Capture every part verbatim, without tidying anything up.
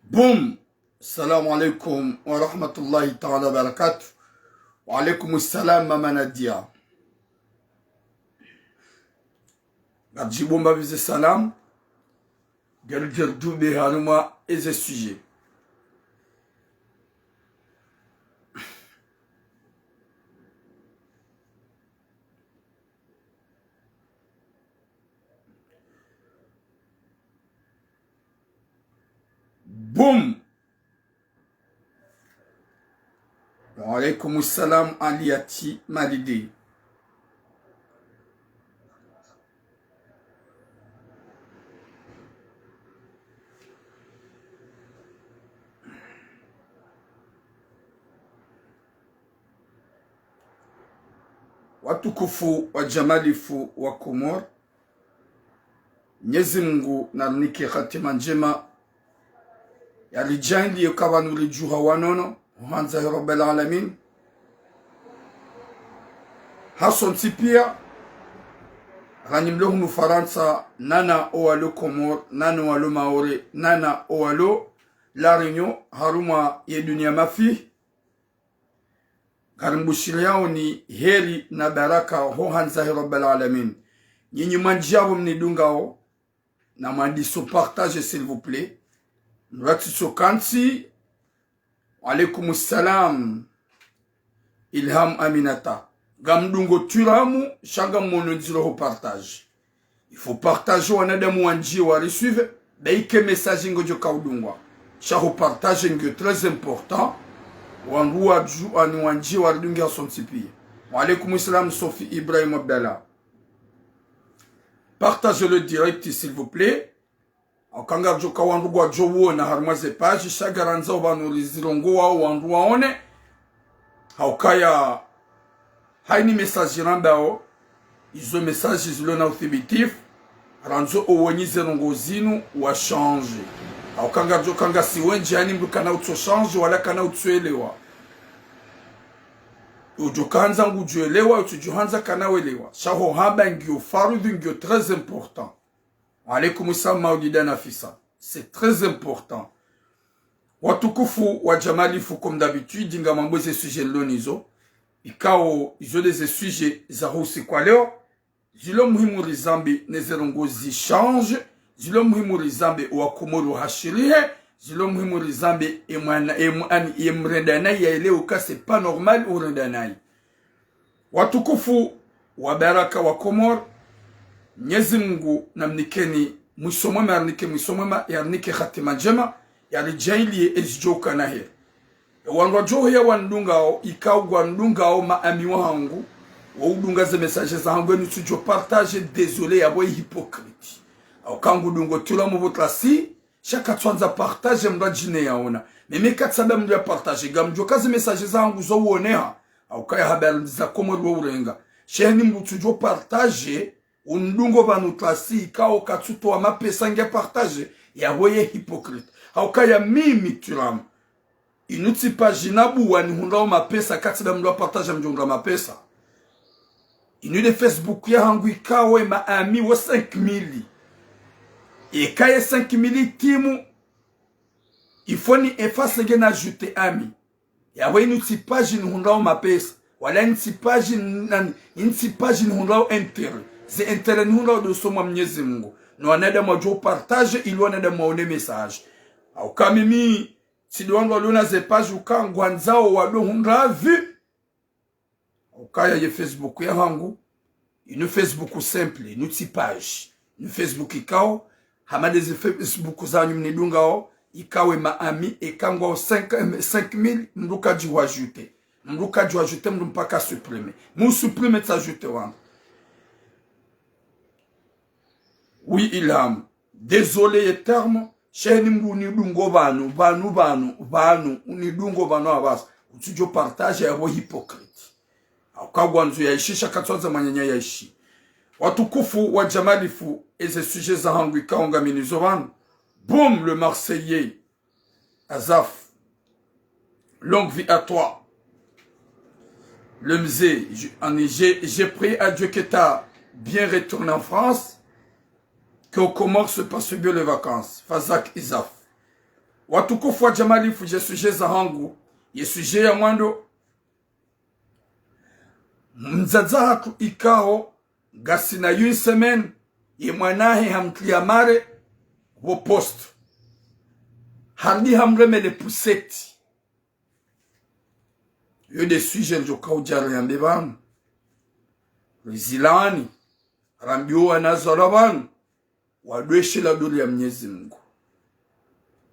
Boum. Salam alaikum wa rahmatullahi ta'ala wa barakatuh. Wa alaikum salam, Mama Nadia. Ngamdjibu mbapvi ze salam. Ngamdjo djube harumwa eze sujet. Boum. Wa alaikum salam, Aliati Malide. Watukufu wa jamalifu wa Komori, Mnyezi Mungu narinike hatima ndjema. Yaridjaanliye ukaya pvanu ridjuha wanono, ho handza he Rabbal Alamin. Hasontsi piya, ranyi mlo hunu Farantsa, nana owalo Komori, nana owalo Maore, nana owalo La Réunion, harumwa ye duniya mafi. Ngarimbushiriyaoni heri na baraka ho handza he Rabbal Alamin. Nyinyi mwandjiya pvo mnidungao, namwandiso partage, s'il vous plaît. Mratsiso kantsi. Wa alaikum salam. Ilham Aminata. Ngamdungo Turamu, sha ngamono ndziro ho partage. Il faut partager, wanadamu wandjiye warisuive, ba ike message ngodjo kaudungwa. Sha ho partage ngiyo très important. Wandru wadju ani wandjiye waridunge hasontsi piya. Wa alaikum salam, Sophie Ibrahim Abdallah. Partagez le direct, s'il vous plaît. Hauka ngapvodjo ka wandru ngwadjo wona harumwa ze page, sha ngarandzao pvanu rizirongowao wandru waone. Haukaya hayini message rambao, izo message zilo na uthibitifu, randzo owenyi ze ndrongoo zinu wa change. Hauka ngapvodjo ka ngasi wendji hayini mndru kana utso change, wala kana utso elewa. Udjo ka handza ngudjo elewa, utsudjo handza kana welewa. Sha ho hamba ngiyo faradhwi, ngiyo très important. Wa alaikum salam, Maulida Nafisa. C'est très important. Watukufu wa jamalifu, comme d'habitude, ngamwambo ze sujet nilo nizo. Ikao, izo nde ze sujet za usiku wa leo. Zilo muhimu rizambe ne ze ndrongoo zi change. Zilo muhimu rizambe wa Komori wahashirihe. Zilo muhimu rizambe e mwana, e mwa-, ani, e mrenda nayi yaelewe uka c'est pas normal urenda nayi. Watukufu wa baraka wa Komori, Mnyezi Mungu namnikeni mwiso mwema, yarinike mwiso mwema, yarinike hatima ndjema, yaridjaanliye ezidjo ukana heri. E wandru wadjo heya wanidungao, ikao ngwanidungao maami wahangu, waudunga ze message zahangu, enu tsudjo partage, désolé, yapvo hypocrite. Hauka ngudungo Turamu pvo tlasi, sha katsuandza partage mndru adjine yaona. Mimi katsamba mndru ya partage, ngamdjo ka ze message zahangu zo uoneha. Haukaya habari za Komori wo urenga. Sha hayini mndru tsudjo partage, unidungo pvanu tlasi ikao katsutowa mapesa nge partage, yapvo ye hypocrite. Haukaya mimi Turamu. Inu tsi page nabuwa nihundrao mapesa, katsamba mndru ya partage ngamdjo hundra mapesa. Inu nde Facebook yahangu ikao e maami wo cinq mille. Eka ye cinq mille itimu, il faut ni effacer nge na ajouter ami. Yapvo inu tsi page nihundrao mapesa. Wala inu tsi page nan-, inu tsi page nihundrao intérêt. Ze intérêt nihundrao ndo usoni mwa Mnyezi Mungu. No wanadamu wadjo partage, ili wanadamu waone message. Hauka mimi, tsi ndo wandru walio na ze page uka ngwandzao wado hundra vue. Haukaya ye Facebook yahangu, inu Facebook simple, inu tsi page. Inu Facebook ikao, hama nde ze Facebook zanyu mnidungao, ikao e maami, eka ngwao cinq, cinq mille, mndru kadji wa ajouter. Mndru kadji wa ajouter, mndru mpaka supprimer. Mi usupprimer tsi ajouter wandru. Oui, Ilham. Désolé ye terme, sha hayini mndru unidungo pvanu, pvanu, pvanu, pvanu, unidungo pvanu apvasa, utsudjo partage, yapvo hypocrite. Hauka ngwandzo yaishi, sha katsuandza mwananya yaishi. Watukufu wa jamalifu, eze sujet zahangu ikao ngami nizo pvanu. Boum, le Marseillais. Azaf, longue vie à toi. Le mze, je, ani, j'ai, j'ai prié à Dieu que t'as bien retourné en France, que aux Comores se passent bien les vacances. Fazak Izaf. Watukufu wa djamalifu, ye sujet zahangu, ye sujet ya mwando, mdzadze hatru ikao ngasina une semaine, ye mwanahe hamtria mare pvo poste. Harudi hamreme le poussette. Yo nde sujet ndjo kaudja riambe pvanu. Rizilani, rambiwo wanazalwa pvanu, wadweshe la duri ya Mnyezi Mungu.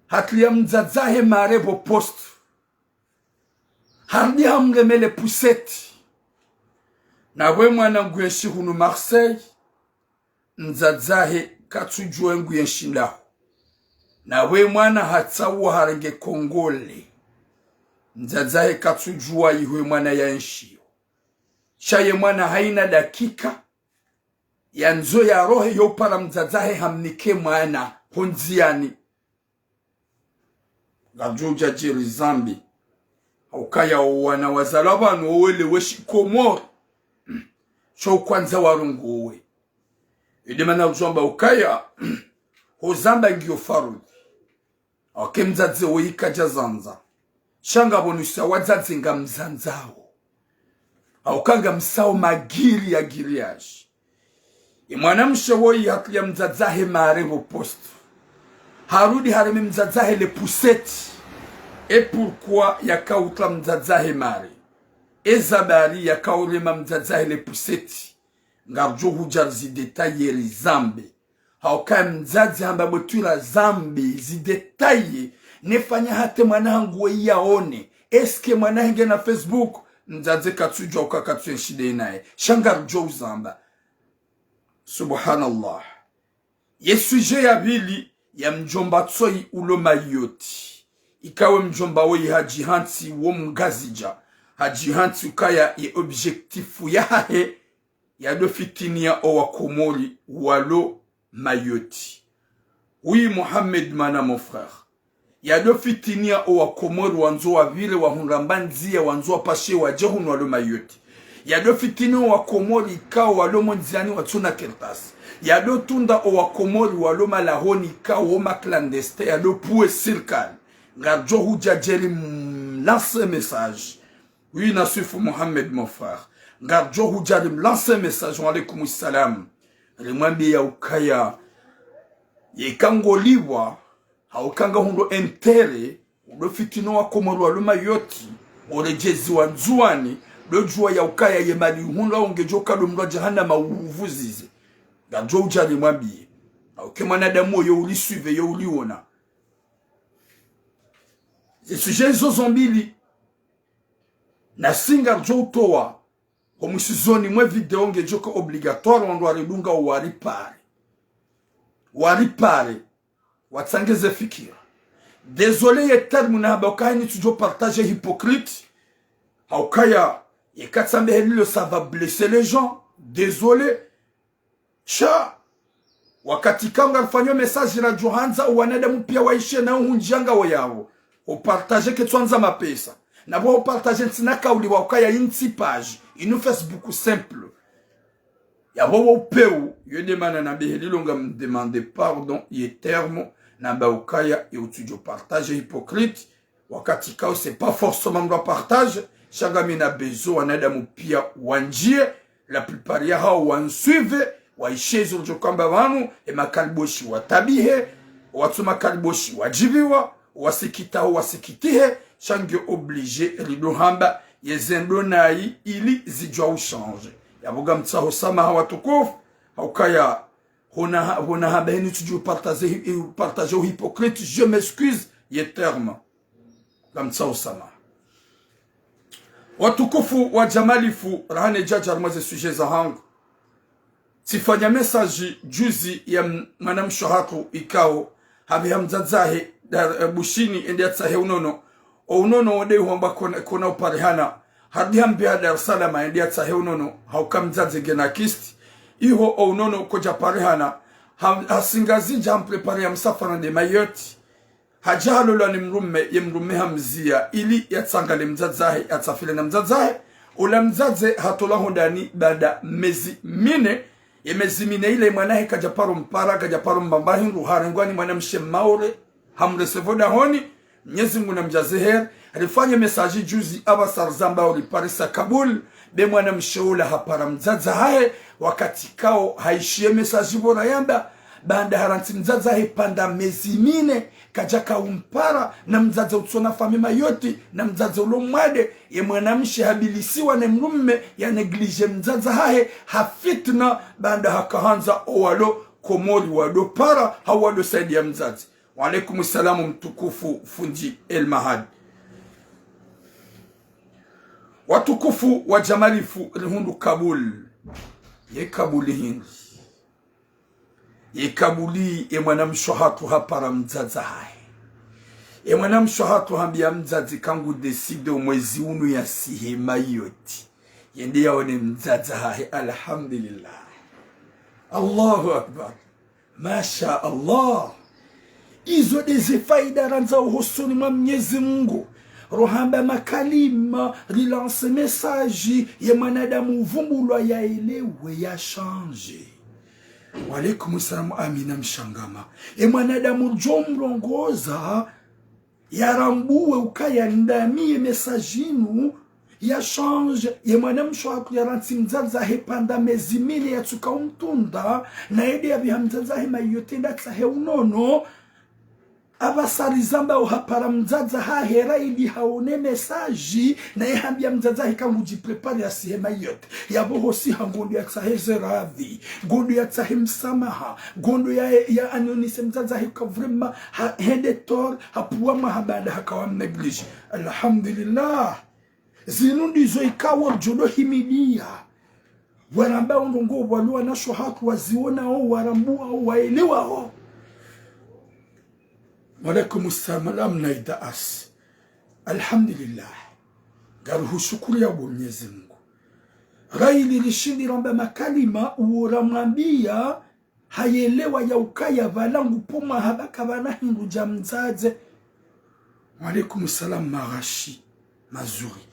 Hatria mdzadzahe mare pvo poste. Harudi hamreme le poussette. Na we mwana nguenshi hunu Marseille, mdzadzahe katsudjuwa nguenshi ndaho. Na we mwana hatsauwa harenge kongole. Mdzadzahe katsudjuwa iho ye mwana yaenshiyo. Sha ye mwana haina dakika yandzo yarohe yo upara mdzadzahe hamnike mwana ho ndziani. Ngamdjo udja djeri zambi. Haukaya wo wana wazalwa pvanu wo wele weshi Komori. Sho ukwandza warongowe. Inde mana udjwamba ukaya ho zamba ngiyo faradhwi. Hauka mdzadze woyi kadja zandza. Sha ngapvo nusu ya wadzadze ngamzandzao. Hauka ngamsao magiri ya grillage. Ye mwanamshe woyi hatria mdzadzahe mare pvo poste. Harudi hareme mdzadzahe le poussette. Et pourquoi yakautria mdzadzahe mare? Ye zabari yakaurema mdzadzahe le poussette? Ngardjo hudja rizidétailler rizambe. Hauka mdzadze hamba bwetwila zambe zidétailler, nefanya hata mwana hangu woyi yaone. Est-ce que mwana hangu ngena Facebook? Mdzadze katsudjuwa uka katsuenshi ndaye naye. Sha ngardjo uzamba. Subhanallah. Ye sujet ya pvili ya mdjomba Tsoyi ulo Mayotte. Ikao ye mdjomba woyi hadjihantsi wo mngazidja. Hadjihantsi ukaya ye objectif yahahe yado fitiniya owa Komori walo Mayotte. Oui, Mohamed Mana, mon frère. Yado fitiniya owa Komori wandzo wapvire wahundra mba ndziya wandzo wapashe wadje hunu walo Mayotte. Yado fitiniya owa Komori ikao walo mo ndziani watsuna kartasi. Yado tunda owa Komori walo malahoni ikao wo ma clandestins, yado puwe sirikali. Ngardjo hudja djeri mlance message. Oui, Naswifu Mohamed, mon frère. Ngardjo hudja rimlance message, wa alaikum salam. Rimwambiye ukaya, yeka ngolipvwa, hauka ngahundro intérêt, udo fitini owa Komori walo Mayotte, oredjezi wa Ndzuwani, dodjuwa ya ukaya ye mali uhundra ungedjo kado mndru wa jahannama uvuzize. Ngardjo udja rimwambiye. Hauka ye mwanadamu yo uli suivre, yo uliona. Ze sujet zo zo mbili, nasi ngardjo utowa, ho mwisoni mwe video ngedjoka obligatoire wandru waridunga waripare. Waripare. Watsange ze fikira. Désolé ye terme nahamba ukaya nitsudjo partager hypocrite. Haukaya, yeka tsambe helilo ça va blesser les gens. Désolé. Sha, wakati ikao ngarifanyo message radjo handza owanadamu piya waishe na uhundjia ngawo yapvo. Ho partager ketsuandza mapesa. Na pvo ho partager ntsina kauli wa ukaya intsi page, inu Facebook simple. Yapvo wo upeu, yo nde mana nambe helilo ngam demander pardon ye terme, namba ukaya ye utsudjo partager hypocrite, wakati ikao c'est pas forcément mndru wa partager, sha ngami na besoin wanadamu piya wandjiye, la plupart yahao wansuivre, waishe zo ndjo kamba pvanu, ye makaliboshi watabihe, watsu makaliboshi wadjibiwa, wasikitaho wasikitihe, sha nge obligé rido hamba, ye zendo nayi ili zidjwa uchanger. Yapvo ngamtsaho samaha watukufu, haukaya, hona ha-, hona hamba heni tsudjo partager hi-, partager hypocrite, je m'excuse, ye terme. Ngamtsaho samaha. Watukufu wa djamalifu, rahana djadja harumwa ze sujet zahangu. Tsifanya message juzi ya m-, mwanamshe hatru ikao, hapveha mdzadzahe, dar-, eh, Bushini ende yatsahe unono. O unono wo nde hwamba kona, kona uparihana. Harudi hambiha Dar es Salaam ende yatsahe unono, hauka mdzadze ngena kyste. Iho o unono kodja parihana. Ha, ha Singazidja hampréparer ya msafara nde Mayotte. Hadja halolwa ni mdrume, ye mdrume hamziya, ili yatsangale mdzadzahe, yatsafile na mdzadzahe. Ola mdzadze hatolwa hondani baada mezi mine, ye mezi mine ile mwanahe kadja paro mpara, kadja paro mbamba hindru, harengwa ni mwanamshe Maore, hamrecevoir dahoni, Mnyezi Mungu namdjaze heri. Alifanya message juzi apvasa rizamba uliparisa kabul, be mwanamshe ula hapara mdzadze hahe, wakati kao haishiye message pvo rayamba, baanda harantsi mdzadze hahe pvanda mezi mine, kadjaka umpara, na mdzadze utsona famille Mayotte, na mdzadze ulo mwade, ye mwanamshe habilisiwa ne mdrume, ya négligé mdzadze hahe, ha fitna, baanda hakahandza owalo Komori wado para, hau wado saidiya mdzadze. Wa alaikum salam mtukufu fundi El Mahad. Watukufu wa Jamalifu, rihundru kabul. Ye kabuli hindri? Ye kabuli, ye mwanamshe hatru hapara mdzadze hahe. Ye mwanamshe hatru hambiya mdzadze ka ngu décidé omwezi unu yasihe Mayotte. Yende yaone mdzadze hahe, alhamdulillah. Allahu Akbar. Masha Allah. Izo ndeze faida randzao hosoni mwa Mnyezi Mungu. Rohamba makalima, rilanse message, ye mwanadamu uvumbulwa yaelewe, yachangé. Wa alaikum salam, Amina Mshangama. Ye mwanadamu djo mrongoza, yarambuwe ukaya ndami ye message inu, yachangé, ye mwanamshe hatru yarantsi mdzadze hahe pvanda mezi mine yatsuka umtunda, na yende yapviha mdzadze hahe Mayotte nda tsahe unono, apvasa rizamba uhapara mdzadze hahe raili haone message, naye hambiya mdzadze hahe ka ngudji préparé yasihe Mayotte. Yapvo hosi ha ngondo yatsahe ze radhi, ngondo yatsahe msamaha, ngondo ya, ya anonise mdzadze hahe ka vraiment ha, hende tor, hapvuwa mwaha baanda hakawa mnégligé. Alhamdulillah. Zinu ndizo ikao ridjo do himidiya. Waramba ondrongo walo wanashe hatru wazionao, warambuao, waelewao. Wa alaikum salam Naida As. Alhamdulillah. Ngaruhushukuriya bo Mnyezi Mungu. Raili rishindi ramba makalima, uwo ramwambiya, hayelewa ya ukaya pvala ngu pvo mwaha ba kapvana hindru dja mdzadze. Wa alaikum salam Marashi Mazuri.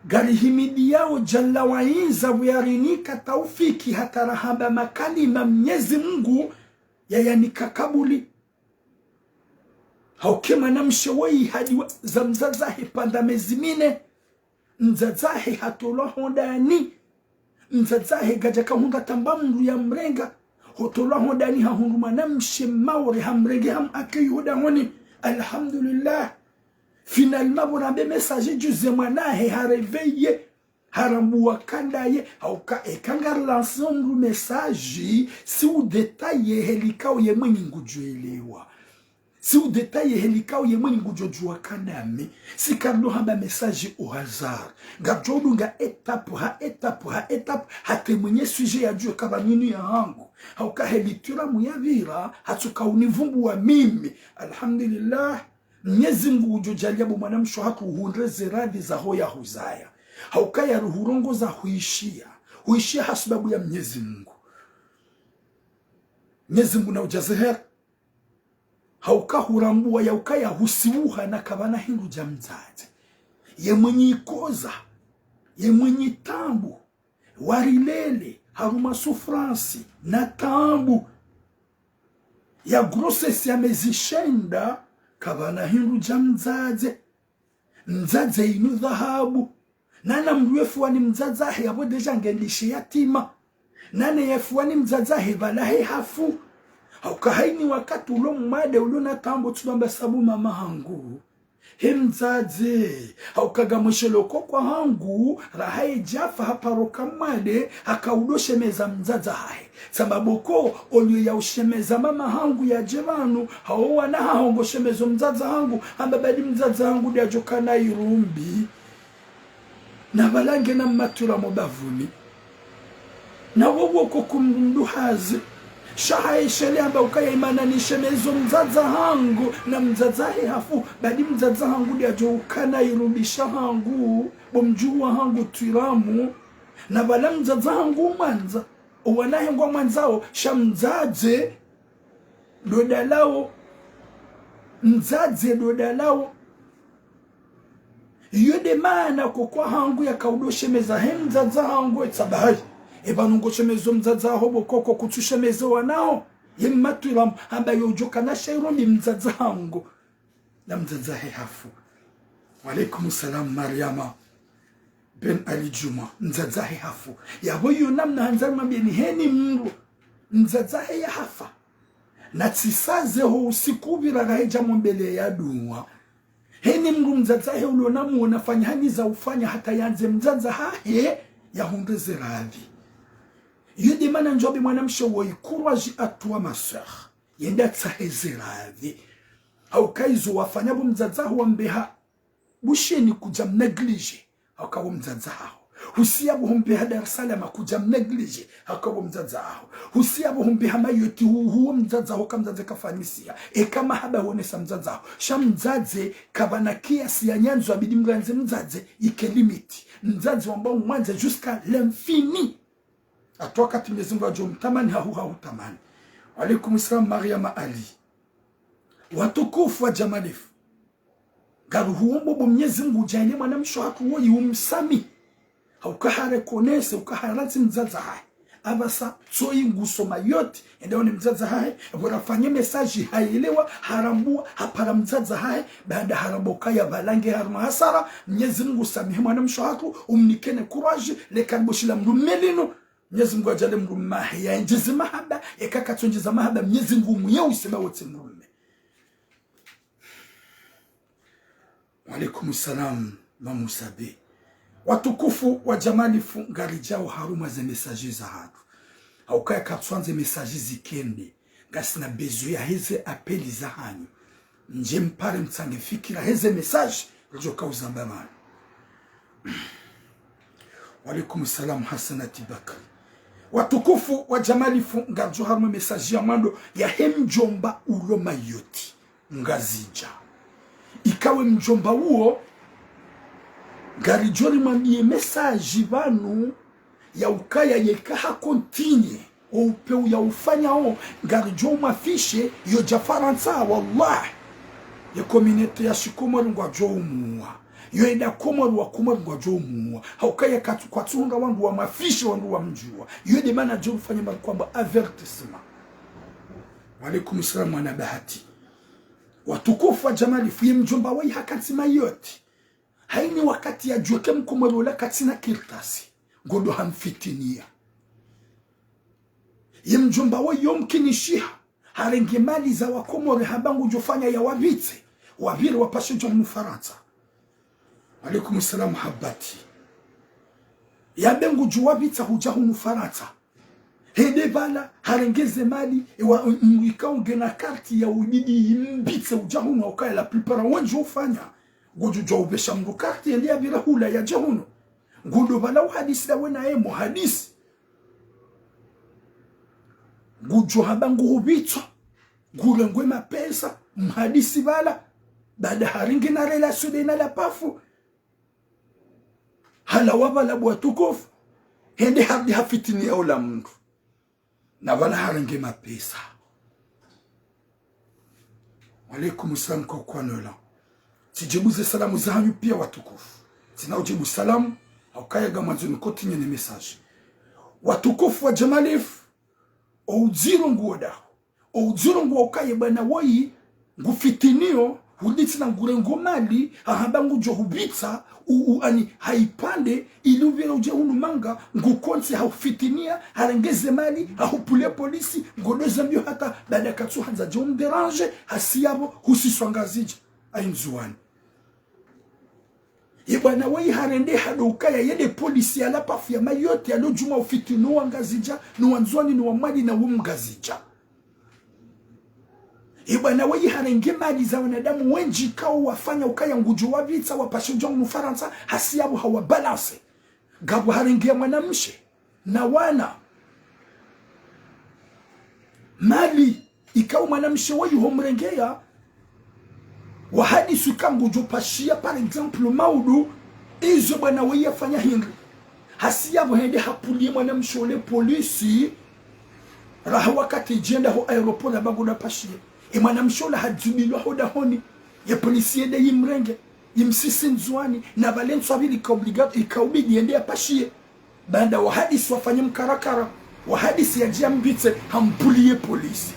Ngarihimidiyao Jalla wa Izza pvo yarinika taufiki hata rahamba makalima Mnyezi Mungu yayanika kabuli. Hauka ye mwanamshe woyi hadiwa za mdzadze hahe pvanda mezi mine. Mdzadze hahe hatolwa hondani. Mdzadze hahe kadjaka hundra tamba mndru ya mrenga. Hotolwa hondani hahundru mwanamshe Maore hamrenge ham accueil hodahoni. Alhamdulillah. Finalement, pvo rambe message juzi mwana hahe ha réveillé. Harambuwa ka ndaye, hauka eka ngarilanse mndru message, si udétailler helikao ye mwenyi ngudjo elewa. Si udétailler helikao ye mwenyi ngudjo djuwa ka ndami. Si kardo hamba message au hasard. Ngadjo dunga étape ha étape ha étape, hata ye mwenye sujet yadjuwe ka pvanu inu ya hangu. Hauka heli tiramu yapvira, hatsuka univumbuwa mimi. Alhamdulillah. Mnyezi Mungu udjo djaliya bo mwanamshe hatru uhundre ze radhi zaho yahuzaya. Hauka yarihurongoza huishiya. Huishiya ha sababu ya Mnyezi Mungu. Mnyezi Mungu naudjaze heri. Hauka hurambuwa ya ukaya husiuha na kapvana hindru dja mdzadze. Ye mwenyi ikoza. Ye mwenyi tambu. Warilele, harumwa souffrance, na tambu. Ya grossesse ya mezi shenda, kapvana hindru dja mdzadze. Mdzadze inu dhahabu. Nana mndru yefuwa ni mdzadze hahe yapvo déjà ngendishe yatima. Nane yefuwa ni mdzadze hahe pvala he hafu. Hauka haini wakati ulo mwade ulo na tambu tsulamba sabu mama hangu. He mdzadze, hauka ngamwishelo ko kwa hangu, raha ye djafa haparo ka mwade, haka udo shemeza mdzadze hahe. Sababu ko, olio ya ushemeza mama hangu yadje pvanu, hao wana haho ngo shemezo mdzadze hangu, hamba badi mdzadze hangu ndiyadjo kana irumbi. Na pvala ngena mmatwila mo bavuni. Na wowo ko kumndu hazi. Sha haishele hamba ukaya imana nishemezo mdzadze hangu na mdzadze hahe hafu. Badi mdzadze hangu ndiyadjo ukana irumbi sha hangu. Bo mdjuhu wa hangu twiramu. Na pvala mdzadze hangu umwandza. Owana hahe ngwamwandzao. Sha mdzadze ndo dalao. Mdzadze ndo dalao. Iyo nde maana ko kwa hangu yaka udo shemeza he mdzadze hangu etsabahayi. Eba nungo shemezo mdzadze haho bo koko kutsu shemeza wana haho. Ye mmatwila hamba yo udjo kana sha irumbi mdzadze hangu. Na mdzadze hahe hafu. Wa alaikum salam, Mariama ben Ali Juma. Mdzadze hahe hafu. Yapvo iyo namna handza nimwambiyeni, heni mdru mdzadze hahe yahafa, na tsisaze ho usiku upvira kahedja mwombeleya dua. Heni mdru mdzadze hahe ulo na muo nafanya hanyi za ufanya hata yandze mdzadze hahe yahundre ze radhi. Iyo nde mana ndjwambe mwanamshe woyi, courage à toi, ma sœur. Yende atsahe ze radhi. Hauka izo wafanya bo mdzadze haho wambeha Bushini kudja mnégligé, hauka bo mdzadze haho. Husiya bo humbeha Dar es Salaam kudja mnégligé, hauka bo mdzadze haho. Husiya bo humbeha Mayotte hu, huwo mdzadze haho ka mdzadze kafanyisiya. Eka mahaba huonesa mdzadze haho. Sha mdzadze kapvana kiasi ya nyandzo yabidi mrandze mdzadze yike limite. Mdzadze wamba umwandze jusqu'à l'infini. Hata wakati Mwenyezi Mungu yadjo mtamani hahu, hahu tamani. Wa alaikum salam, Mariama Ali. Watukufu wa Jamalifu. Ngaruhuombo bo Mwenyezi Mungu udjaanlie mwanamshe wahatru woyi umsamihi. Hauka ha reconnaître, hauka harantsi mdzadze hahe. Apvasa tsoyi nguso Mayotte, yende yaone mdzadze hahe, pvo rafanye message hayelewa, harambua, hapara mdzadze hahe, baanda harambua ukaya pvala nge harumwa hasara, Mwenyezi Mungu usamihi mwanamshe wahatru, umnike ne courage, leka liboshi la mdrume linu, Mwenyezi Mungu yadjaanlie mdrume hahe, yendjeze mahaba, yeka katsondjeza mahaba, Mwenyezi Mungu umuyeusi ba wotsi mdrume. Wa alaikum salam, Mamusa Bey. Watukufu wa Jamalifu, ngaridjao harumwa ze message zahatru. Haukaya katsuandze message zikende. Ngasina besoin ya heze appel zahanyu. Ndje mpare mtsange fikira heze message, ridjo kauzamba mana. Wa alaikum salam, Hassanati Bakari. Watukufu wa Jamalifu, ngaridjo harumwa message ya mwando yahe mdjomba ulo Mayotte, Ngazidja. Ikawe mdjomba uwo, ngaridjo rimwambiye message pvanu ya ukaya yeka ha continué o upvewu ya ufanya wo, ngaridjo umwafishe, yodja Farantsa, wallah. Ye communauté ya shikomori ngwadjo umuwa. Yo eda Komori wa Komori ngwadjo umuwa. Haukaya katsu, kwatsuhundra wandru wamwafishe, wandru wamdjuwa. Yo nde mana djo ufanya mari kwamba avertissement. Wa alaikum salam, mwana Bahati. Watukufu wa Jamalifu, ye mdjomba woyi hakantsi Mayotte. Hayini wakati yadjuwa ke mkomori ola katsina kartasi, ngodo hamfitiniya. Ye mdjomba woyi yo mkinishiha, harenge mali za wakomori hamba ngudjo fanya yawapvitse, wapvire wapashe dja hunu Farantsa. Wa alaikum salam, Habati. Yambe ngudjo wapvitsa hudja hunu Farantsa. Hende pvala, harenge ze mali, ewa, m-, m-, ikao ngena karti ya ubidi yimpvitse udja hunu, haukaya la plupart wendji ufanya. Ngudjo djuwa upvesha mdru karti, yende yapvira hula yadje hunu. Ngudo pvala uhadisi dawe naye muhadisi. Ngudjo hamba nguhupvitswa, ngurengwe mapesa, muhadisi pvala. Baanda harenge na relation de na la pafu. Halawa pvala bo watukufu. Hende harudi hafitiniya ola mdru. Na pvala harenge mapesa. Wa alaikum salam, Kokwanola. Tsidjibu ze salamu zahanyu piya watukufu. Tsina udjibu salamu, haukaya ngamwandzo ni continué ne message. Watukufu wa Jamalifu, o udziro nguwo daho. O udziro nguwo ukaya ye bwana woyi, ngufitiniyo, huditsi na ngurengo mali, hahamba ngudjo hupvitsa, u, u, ani, hayipvande, ili upvire udje hunu manga, ngukontsi hahufitiniya, harenge ze mali, hahupvuliye polisi, ngodo zambiyo hata, baanda katsuhandza dje umdéranger, hasi yapvo, husiswa Ngazidja, ayi Ndzuwani. Ye bwana woyi harende hado ukaya yende polisi ya la pafu ya Mayotte yalo djuma ufitini no wa Ngazidja, no wa Ndzuwani, no wa Mwali, na wo Mngazidja. Ye bwana woyi harenge mali za wanadamu wendji kao wafanya ukaya ngudjo wapvitsa wapashe dja hunu Farantsa, hasi yapvo hawabalancer. Ngapvo harenge ya mwanamshe na wana. Mali, ikao mwanamshe woyi ho mrengeya, wahadisi uka ngudjo pashiya, par exemple, maudu, izo bwana woyi yafanya hindri. Hasi yapvo hende hapvuliye mwanamshe ole polisi, raha wakati djenda ho aéroport yamba ngodo pashiye. E mwanamshe ola hadzibilwa ho dahoni, ye polisi yende yimrenge, yimsisi Ndzuwani, na pvale ntswa pvili ika obliga-, ika ubidi yende yapashiye. Baanda wahadisi wafanye mkarakara, wahadisi yadje yampvitse, hampvuliye polisi.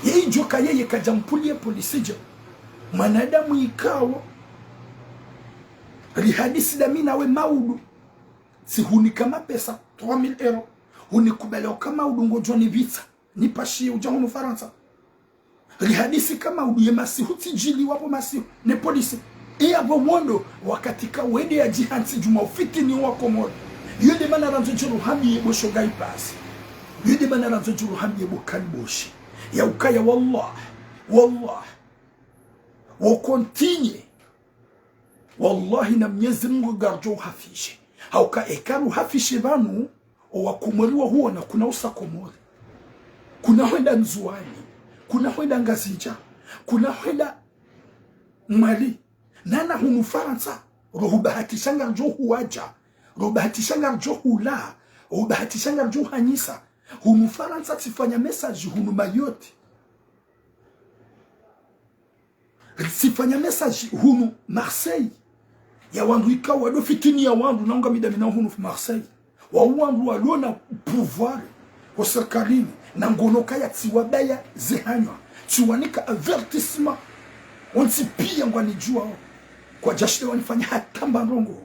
Ye Idjo ka yeye kadja mpvulie polisi dja. Mwanadamu ikao. Rihadisi dami nawe maudu. Tsihunika mapesa, trois mille euros. Hunikubali uka maudu ngodjo nipvitsa. Nipashiye udja hunu Farantsa. Rihadisi ka maudu ye masihu tsidjiliwa pvo masihu. Ne polisi. Iya pvo wondo wakati ka wende ya djihantsi djuma ufitini wa Komori. Yo nde mana randzo djuru hambiye bo shogai pasi. Yo nde mana randzo djuru hambiye bo kaliboshi. Ya ukaya wallah. Wallah. Wo continue. Wallahi na Mnyezi Mungu ngardjo uhafishe. Hauka eka ruhafishe pvanu, owakomori wahuona kuna usa Komori. Kuna hwenda Ndzuani. Kuna hwenda Ngazidja. Kuna hwenda Mwali. Nana hunu Farantsa. Rohubahatisha ngardjo huwadja. Rohubahatisha ngardjo hula. Rohubahatisha ngardjo uhanyisa. Hunu Farantsa tsifanya message hunu Mayotte. Tsifanya message hunu Marseille. Ya wandru ikao wado fitini ya wandru na unga midami na hunu Marseille. Wa wandru walona pouvoir ho serikalini. Na ngono kaya tsiwabaya zehanywa. Tsiwanika avertissement. Wontsi pia ngwanidjuao. Kwadjashile wanifanya hata mba ndrongo.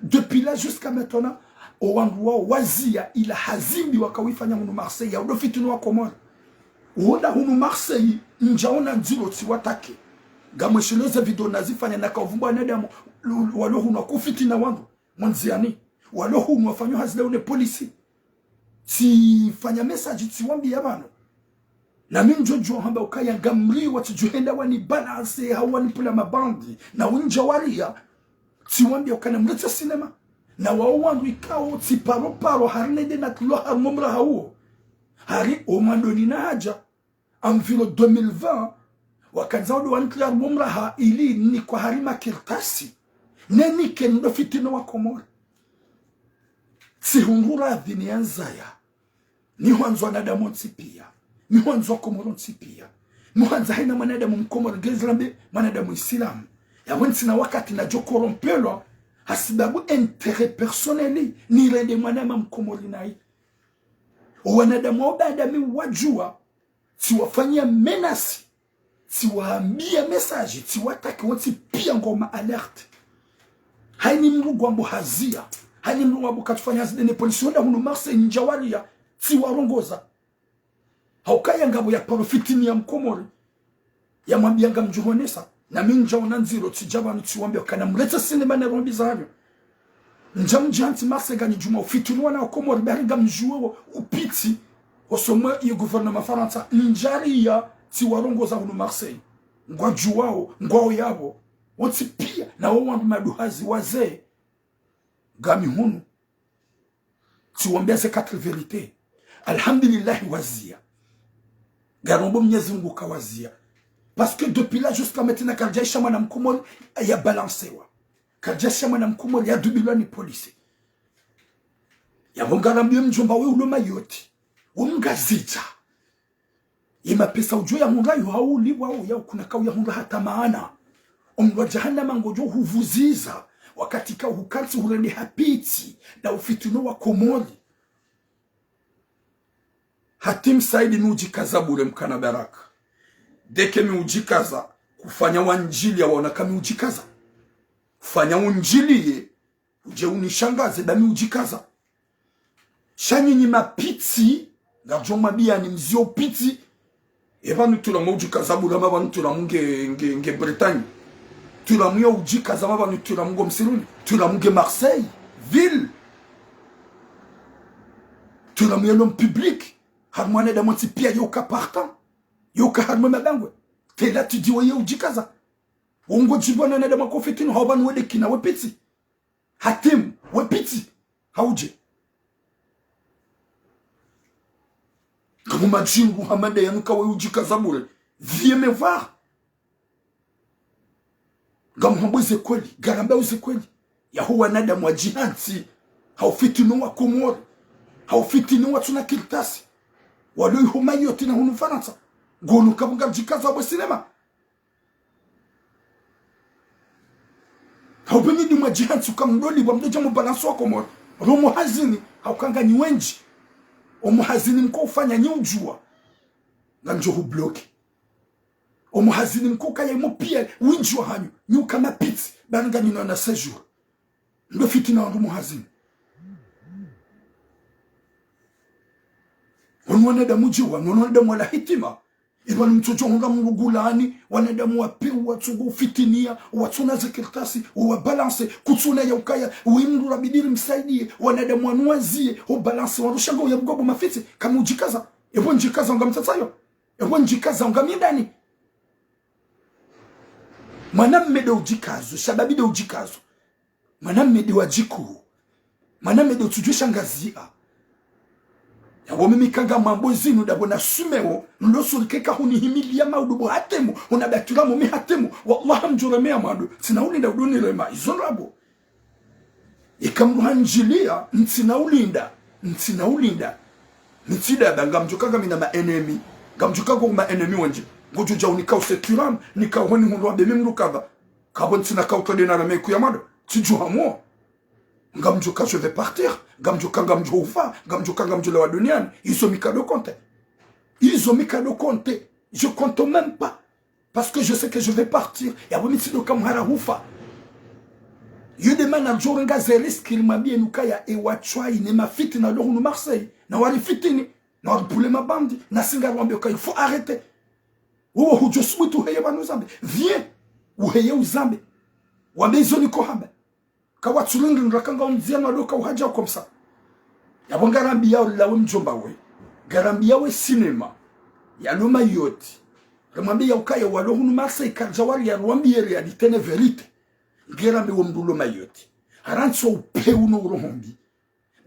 Depuis là jusqu'à maintenant, owandru wao wazia ila hazimbi wakawifanya hunu Marseille, ya udo fitini wa Komori. Wonda hunu Marseille, ndjaona ndziro tsiwatake. Ngamwesheleze video nazifanya na kauvumba wanadamu, lu- walo hunu wakufitina wandru, mwandziani. Walo hunu wafanya hazi leo ne polisi. Tsifanya message tsiwambia pvanu. Na mi ndjodjuwa hamba ukaya ngamriwa tsidjuhenda wani balance hau wani pula mabandi. Na windja waria. Tsiwambia ukana mretse sinema. Na wao wandru ikao tsiparo paro hari nende na tulo harumwa mraha uwo. Hari omwandoni na hadja. Environ deux mille vingt. Wakandza udo wani tulo harumwa mraha ili nikwa hari makartasi. Nenike ndo fitini wa Komori. Tsihundru radhi ni yandzaya. Ni hwandzo wanadamu wontsi pia. Ni hwandzo wa Komori wontsi pia. Ni hwandzo haina mwanadamu Mkomori, ngezirambe mwanadamu Isilamu. Yapvo ntsina wakati nadjo korompelwa, hasibabu intérêt personnel, nirende mwanama Mkomori nayi. Owanadamu wao baada mi wadjuwa, tsiwafanyia menace. Tsiwambia message, tsiwatake wontsi pia ngoma alerte. Haini mndru ngwambo hazia. Haini mndru ngwambo katsufanya hazi nde ne polisi wonda hunu Marseille ndja waria, tsiwarongoza. Haukaya ngapvo ya paro fitini ya Mkomori. Ya mwambia ngamdjuhonesa. Na mi ndjaona ndziro tsidja pvanu tsiwambia ukana mretse sinema ne rombi zanyu. Ndja mdjantsi Marseille nganidjuma ufitini wana wa Komori bari ngamdjuwe wo upiti. Osomwe iyo gouvernement Farantsa. Ndjaria tsiwarongoza hunu Marseille. Ngwadjuwao, ngwao yapvo. Wontsi pia, na wo wandru maduhazi wazee. Ngami hunu. Tsiwambia ze quatre vérités. Alhamdulillahi wazia. Ngarombo Mnyezi Mungu kawazia. Parce que depuis là jusqu'à maintenant, karidjaisha mwana Mkomori ya balancewa. Karidjaisha mwana Mkomori ya dubilwa ni polisi. Yapvo ngarambio mdjomba we ulo Mayotte. Wo Mngazidja. Ye mapesa udjo yahundra yo hau ulipvwa wo ya ukuna kau yahundra hata maana. Omlwa jahannama ngodjo huvuziza, wakati ka hukantsi hurende hapiti, na ufitini wa Komori. Hatim Said mi udjikaza bure mkana baraka. Deke mi udjikaza, kufanya wandjilia waona ka mi udjikaza. Kufanya undjiliye, udje unishangaze, ba mi udjikaza. Sha nyinyi mapitsi, ngadjo mwambiani mzio pitsi. Epvanu Turamu udjikaza bure, ma pvanu Turamu nge, nge, nge Bretagne. Turamu yo udjikaza, ma pvanu Turamu ngo msiruni. Turamu nge Marseille, ville. Turamu yelo public. Harumwa wanadamu wontsi pia yo ka partant. Yo ka harumwa mabangwe. Tela tudiwe yo udjikaza. Wongo djibwana wanadamu wakofitini, hau pvanu wende kina we pitsi. Hatim, we pitsi, haudje. Ngamu madjingu hamada yanu ka we udjikaza bure. Viens me voir. Ngamu hambwe ze kweli, ngarambao ze kweli. Yaho wanadamu wadjihantsi, haufitini wa Komori. Haufitini watsuna kartasi. Walo iho Mayotte na hunu Farantsa. Ngono kapvo ngamdjikaza bwe sinema. Haupe nyi ndi mwadjihantsi uka mdolipvwa mdodja mubalancewa Komori. Romo hazini, hauka nganyi wendji. Omo hazini mko ufanya nyi udjuwa. Ngamdjo hubloqué. Omuhazini mkuu kaya imo pia, wendji wahanyu, nyi uka mapitsi, ba nganyina na séjour. Ndo fitina wandru muhazini. Wanu wanadamu djiwa, wanu wanadamu wala hitima. Ipvanu mtsodjo hundra mlugulani, wanadamu wa peu, watsongo ufitinia, watsona ze kartasi, wa balance, kutsona ya ukaya, we mndru rabidi ri msaidie, wanadamu wanu wazie, o balance, wanu shanga uya bugobo mafitsi, kama udjikaza, epvo ndjikaza unga mtsatsayo, epvo ndjikaza unga mindani. Mwanamme de udjikazo, shababi de udjikazo. Mwanamme de wadjiku. Mwanamme de utsudjwe shangazia. Yapvo mimi kanga mambo zinu dapvo na sumeo, ndo surike ka hunihimilia maudu bo hatemu, unabatura mumi hatemu, wallah mdjureme ya maudu, ntsina ulinda udunirema, izo ndrabo. Ika mndru handjilia, ntsina ulinda, ntsina ulinda. Nitsida ba ngamdjo kanga mina ma ennemi, ngamdjo kanga ma ennemi wendji, ngodjo dja unika useturam, nika uhoni hundru wa bemi mndru kava. Kapvo ntsina ka utwa de na rame ku ya maudu, tsidju hamuo. Ngamdjo ka je vais partir, ngamdjo ka ngamdjo ufa, ngamdjo ka ngamdjo lawa duniani. Izo mi ka do compter. Izo mi ka do compter. Je compte même pas. Parce que je sais que je vais partir. Yapvo mi tsido ka mhara hufa. Yo de mana djo renga ze risque rimwambie nukaya e watswayi ne mafitina lo hunu Marseille. Na wari fitini. Na wari pule mabandi. Na si ngaruwambie ka il faut arrêter. Wewe hudjo subutu uheye pvanu Zambie. Viens. Uheye Uzambie. Wambe izo niko hamba. Kawatsulindri ndra kanga umdzia na doka uhadja ukomsa. Yapvo ngarambia ula we mdjomba we. Ngarambia we cinéma. Ya lo Mayotte. Remwambia ukaya walo hunu Marseille kardja wali ya rwambie réalité ne vérité. Ngerambe wo mndru lo Mayotte. Harantsi wo upeu no uroho mbi.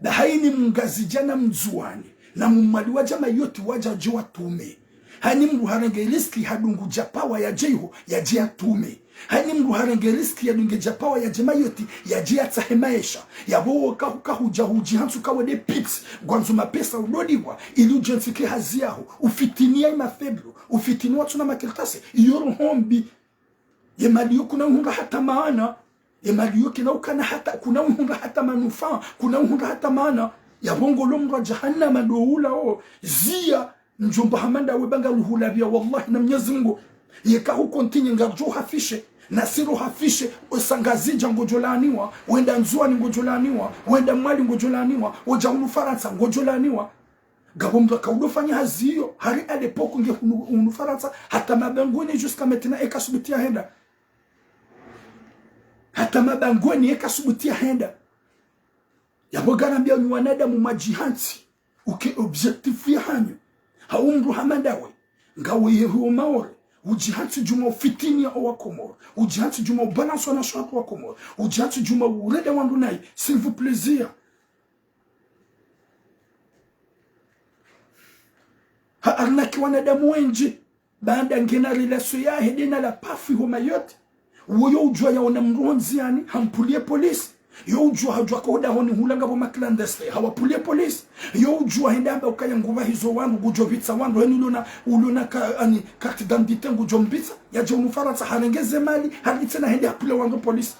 Ba haini mngazidja na mndzuwani, na mmwali wadja Mayotte wadja dje watume. Haini mndru harenge risque hadungu djapawa yadje iho, yadje yatume. Haini mndru harenge risque yadunge djapawa yadje Mayotte, yadje yatsahe maesha. Yapvo wo kahu, kahudja hudji hantsu kawe de pits, ngwandzo mapesa udoliwa, ili udje ntsike hazi yaho, ufitinia ima faible, ufitinia watsuna makartasi, iyo roho mbi. Ye mali yo kuna uhundra hata maana. Ye mali yo kina ukana hata, kuna uhundra hata manufaa, kuna uhundra hata maana. Yapvo ngolo mndru wa jahannama ndo ula o. Zia, mdjomba hama ndawe ba ngaruhulapvia wallahi na Mnyezi Mungu. Yeka hu continue ngardjo hafishe, na si ro hafishe, o Singazidja ngodjo laaniwa, wenda Ndzuwani ngodjo laaniwa, wenda Mwali ngodjo laaniwa, wodja hunu Farantsa ngodjo laaniwa. Ngapvo mndru aka udo fanya hazi iyo, hari à l'époque nge hunu, hunu Farantsa, hata mabangweni jusqu'à maintenant eka subuti ya henda. Hata mabangweni eka subuti ya henda. Yapvo ngarambia nyi wanadamu mwadjihantsi, uke objectif ya hanyu. Hau mndru hama ndawe, ngawe ye huo Maore, udjihantsi djuma ufitinia o wa Komoro, udjihantsi djuma ubalance wanashe wa Komoro, udjihantsi djuma urenda wandru nayi, s'il vous plaît zia. Ha arnaque wanadamu wendji, baanda ngena relation yahe de na la pafu iho Mayotte. Woyo udjua yaona mndru ho ndziani, hampulie police. Yo udjua hadjua ka hodahoni hula ngapvo ma clandestins, hawapulie police. Yo udjua henda hamba ukaya ngupvahizo wandru, ngudjo pvitsa wandru, heni ulona, ulona ka, ani, carte d'identité ngudjo mpvitsa, yadje hunu Farantsa, harenge ze mali, harenge tsena hende hapule wandru police.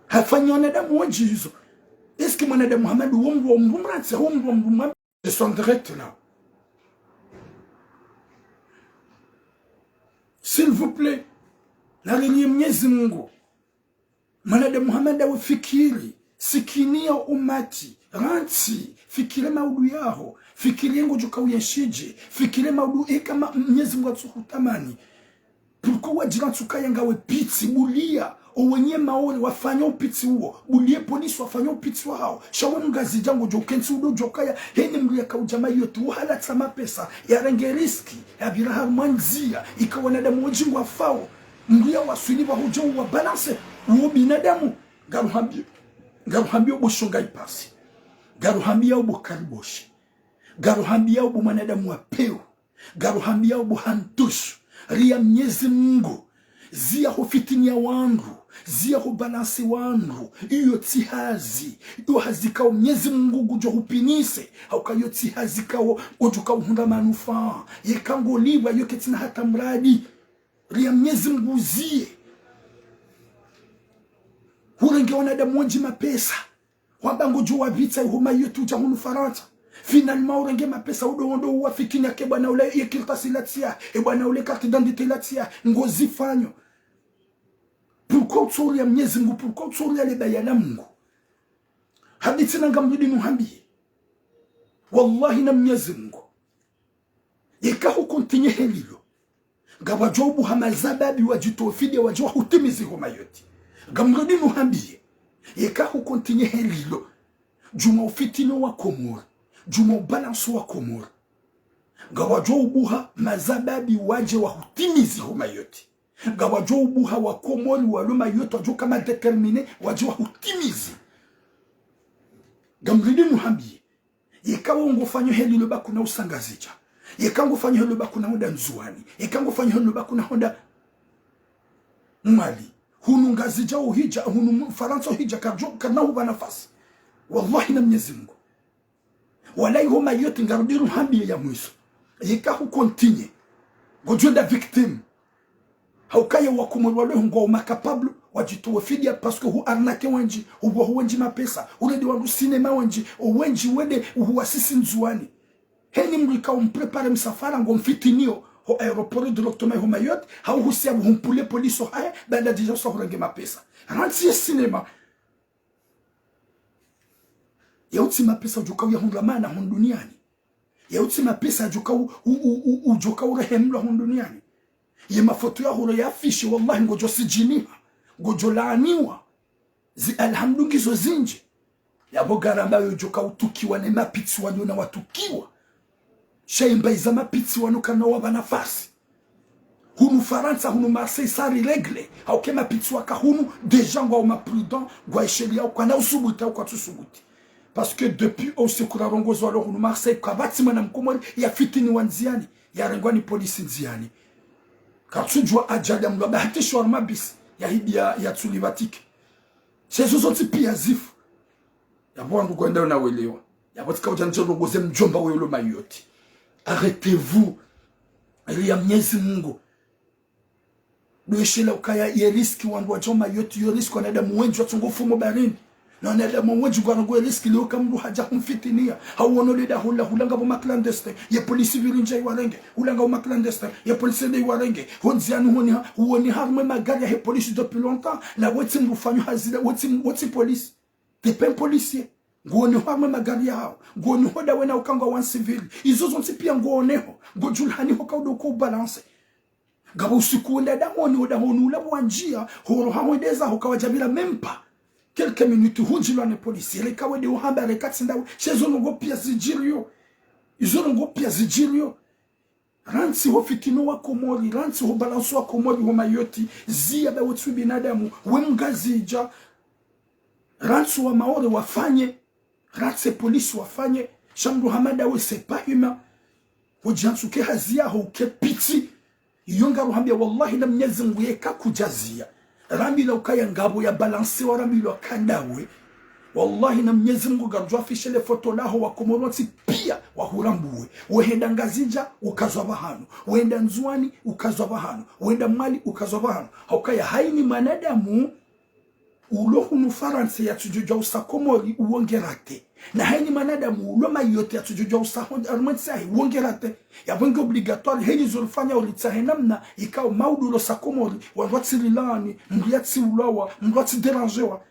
Hafanya wanadamu wendji izo. Est-ce que mwanadamu hama ndo wo mndru wa mndru mrantsi, wo mndru wa mndru mwa-, je suis en direct là. S'il vous plaît, narilie Mnyezi Mungu. Mwanadamu hama ndawe fikiri, sikinia umati, rantsi, fikiri maudu yaho, fikiri ye ngodjo ka uyenshidje, fikiri maudu eka ma-, Mnyezi Mungu atsuhutamani. Pourquoi wadjirantsi ukaya ngawe pitsi, bulia, o wenye Maore wafanya upitsi uwo, bulie police wafanya upitsi wahao, sha we Mngazidja ngodjo ukentsi udo djua ukaya, heni mndru yaka udja Mayotte, uhalatsa mapesa, yarenge risque, yapvira harumwa ndzia, ika wanadamu wendji ngwafao, mndru ya waswili pvahudja uwa balance, uwo binadamu, ngaruhambio, ngaruhambio bo shonga ipasi, ngaruhambia bo kariboshi, ngaruhambia bo mwanadamu wa peu, ngaruhambia bo hantusu, ria Mnyezi Mungu, zia hufitinia wandru, zia hubalance wandru, iyo tsi hazi, iyo hazi kao Mnyezi Mungu ngudjo hupinise, hauka iyo tsi hazi kao, ngodjo ka uhundra manufaa, yeka ngolipvwa iyo ketsina hata mradi, ria Mnyezi Mungu zie. Hurenge wanadamu wendji mapesa. Wamba ngodjo wapvitsa iho Mayotte udja hunu Farantsa. Finalement, urenge mapesa udo wondo uwafitini yake bwana ule, ye kartasi la tsi yahe, e bwana ule carte d'identité la tsi yahe, ngozifanyo. Pourquoi utsoria Mnyezi Mngu, pourquoi utsoria le baya la Mngu? Hadisi na ngamrudi nuhambiye. Wallahi na Mnyezi Mngu. Yeka hu continuer helilo. Ngapvwadjo ubuha mazababi wadjitowe fidiya wadje wahutimizi ho Mayotte. Ngamrudi nuhambiye. Yeka hu continuer helilo. Djuma ufitini wa Komori. Djuma ubalansi wa Komori. Ngapvwadjo ubuha mazababi wadje wahutimizi ho Mayotte. Ngapvwadjo ubuha wa Komori walo Mayotte wadjo kama déterminé wadje wahutimizi. Ngamrudi nuhambiye. Yeka wo ngofanyo helilo ba kuna usa Ngazidja. Yeka ngofanyo helilo ba kuna honda Ndzuwani. Yeka ngofanyo helilo ba kuna honda Mwali. Hunu Ngazidja uhidja, hunu Farantsa uhidja, kadjo, kana hupva nafasi. Wallahi na Mnyezi Mngu. Wala iho Mayotte ngarudi nuhambiye ya mwiso. Yeka hu continuer. Ngodjo enda victime. Haukaya wa Komori walo ngwao ma capable, wadjitowe fidiya parce que hu arnaquer wendji, hubuha wendji mapesa, urende wandru cinéma wendji, o wendji wende uhuwasisi Ndzuwani. Heni mrika umprépare msafara ngomfitiniyo, ho aéroport directement iho Mayotte, hau husiya buhumpule police hahe, baanda déjà usa hurenge mapesa. Rantsi ye cinéma. Yautsi mapesa udjoka uyahundra maana hunu duniani. Yautsi mapesa udjoka u-, u-, u-, u-, udjoka urehemlwa hunu duniani. Ye mafoto ya huro ya affiché, wallahi ngodjo sijiniha. Ngodjo laaniwa. Zi alhamdu ngizo zindji. Yapvo ngaramba yo udjoka utukiwa ne mapitsi wanu na watukiwa. Sha imba iza mapitsi wanu kana wapva nafasi. Hunu Farantsa, hunu Marseille, ça rirègle. Hauka e mapitsi waka hunu, déjà ngwao ma prudent, ngwaisheliya ukana usubuti, au kwatsusubuti. Parce que depuis o usiku rarongozi walo hunu Marseille, kapvatsi mwana Mkomori yafitiniwa ndziani, yarengwa ni police ndziani. Katsudjuwa ajali ya mndru abahatishiwa harumwa bisi, yahibiya, yatsulipva ticket. Sha ezo zontsi piya zifu. Yapvo wandru kwenda yo na welewa. Yapvo tsika udja ndje rongoze mdjomba welo Mayotte. Arrêtez-vous. Ili ya Mnyezi Mngu. Ndo yeshelea ukaya ye risque wandru wadjao Mayotte, yo risque wanadamu wendji watsongo fumo baharini. Na wanadamu wendji ngwarongoa ye risque leo ka mndru hadja humfitiniya. Hauono le daho la hula ngapvo ma clandestin. Ye police pviridja iwarenge. Hula ngapvo ma clandestin. Ye police yende iwarenge. Ho ndziani honi ha, huoni harumwa e magari yahe police depuis longtemps. Na wetsi mndru ufanyo hazi la, wetsi, wetsi police. T'es pas un policier. Nguoneho harumwa e magari yahao. Nguoneho dawe na uka ngwao en civil. Izo zontsi piya nguoneho. Ngodjulihaniho ka udo uko ubalanse. Ngapvo usiku wenda dahoni, wenda honi ula pvwandjiya, horo haho wende zaho kawadjapvira même pas quelques minutes hundjilwa ne police. Reka wende uhamba reka tsi ndawe. Sha ezo ndrongoo piya zidjiriyo. Izo ndrongoo piya zidjiriyo. Rantsi ho fitini wa Komori, rantsi ho balansi wa Komori ho Mayotte, ziya ba wetsi binadamu, we Mngazidja, rantsi wa Maore wafanye, rantsi e police wafanye, sha mndru hama ndawe c'est pas humain. Hudjantsuke hazi yaho uke pitsi. Iyo ngaruhambiya wallahi na Mnyezi Mngu yeka kudjaziya. Rambilwa ukaya ngapvo ya balansiwa rambilwa ka ndawe. Wallahi na Mnyezi Mngu ngarudjo afficher le foto laho wa Komori wontsi piya wahurambuwe. Wehenda Ngazidja ukazwa pvahanu. Wehenda Ndzuwani ukazwa pvahanu. Wehenda Mwali ukazwa pvahanu. Haukaya haini mwanadamu ulo hunu Farantsa yatsudjodja usa Komori uwo nge raté. Na haini mwanadamu ulo Mayotte yatsudjodja usa hon-, harumwa entsi yahe uwo nge raté. Yapvo nge obligatoire heni zo rifanya uritsahe namna ikao maudu ulo sa Komori, wandru watsi rilani, mndru yatsi ulawa, mndru yatsi dérangewa.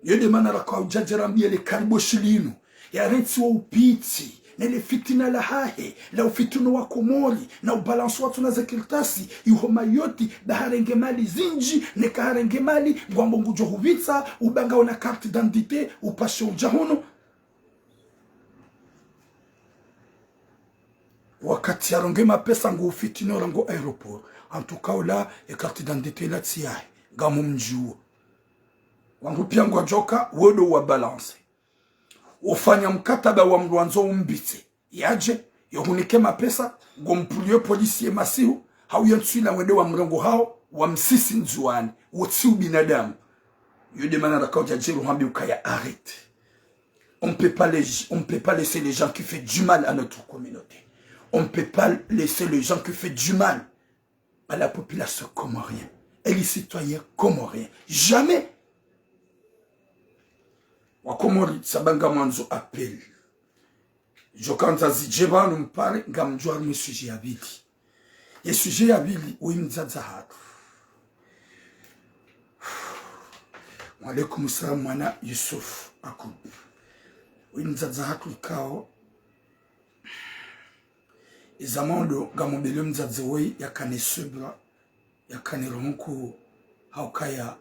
Yo nde mana raka udjadja rambiye le kariboshi linu. Yarentsi wo upitsi, ne le fitina lahahe, la ufitini wa Komori, na ubalansi watru na ze kartasi, iho Mayotte, ba harenge mali zindji, neka harenge mali, ngwambo ngudjo hupvitsa, uba ngauna carte d'identité, upashe udja hunu. Wakati yarongoa e mapesa ngu ufitini orangu aéroport. En tout cas, ola, e carte d'identité ila tsi yahe, ngamu mdji uwo. Wandru piya ngwadjoka, wo ndo wa balanse. Ufanya mkataba wa mndru wandzo umbitse. Yadje, yo hunike mapesa, ngo mpvuliyo polisi ye masihu, hau ye ntsu ila wende wa mrengo hawo, wa msisi Ndzuwani, wo tsi ubinadamu. Yo nde mana raka udjadja ruhambi ukaya arrête. On peut pas les, on peut pas laisser les gens qui fait du mal à notre communauté. On peut pas laisser les gens qui fait du mal à la population comorienne et les citoyens comoriens. Jamais. Wa Komori, tsaba ngamwandzo appel. Djo kandza zidje pvanu mpare ngamdjo harumwa ye sujet ya pvili. Ye sujet ya pvili, woyi mdzadze hatru. Wa alaikum salam mwana Yusuf Akub. Woyi mdzadze hatru ikao. Iza mando ngamwambeleo mdzadze woyi yakane subra, yakane roho nkuu, ha ukaya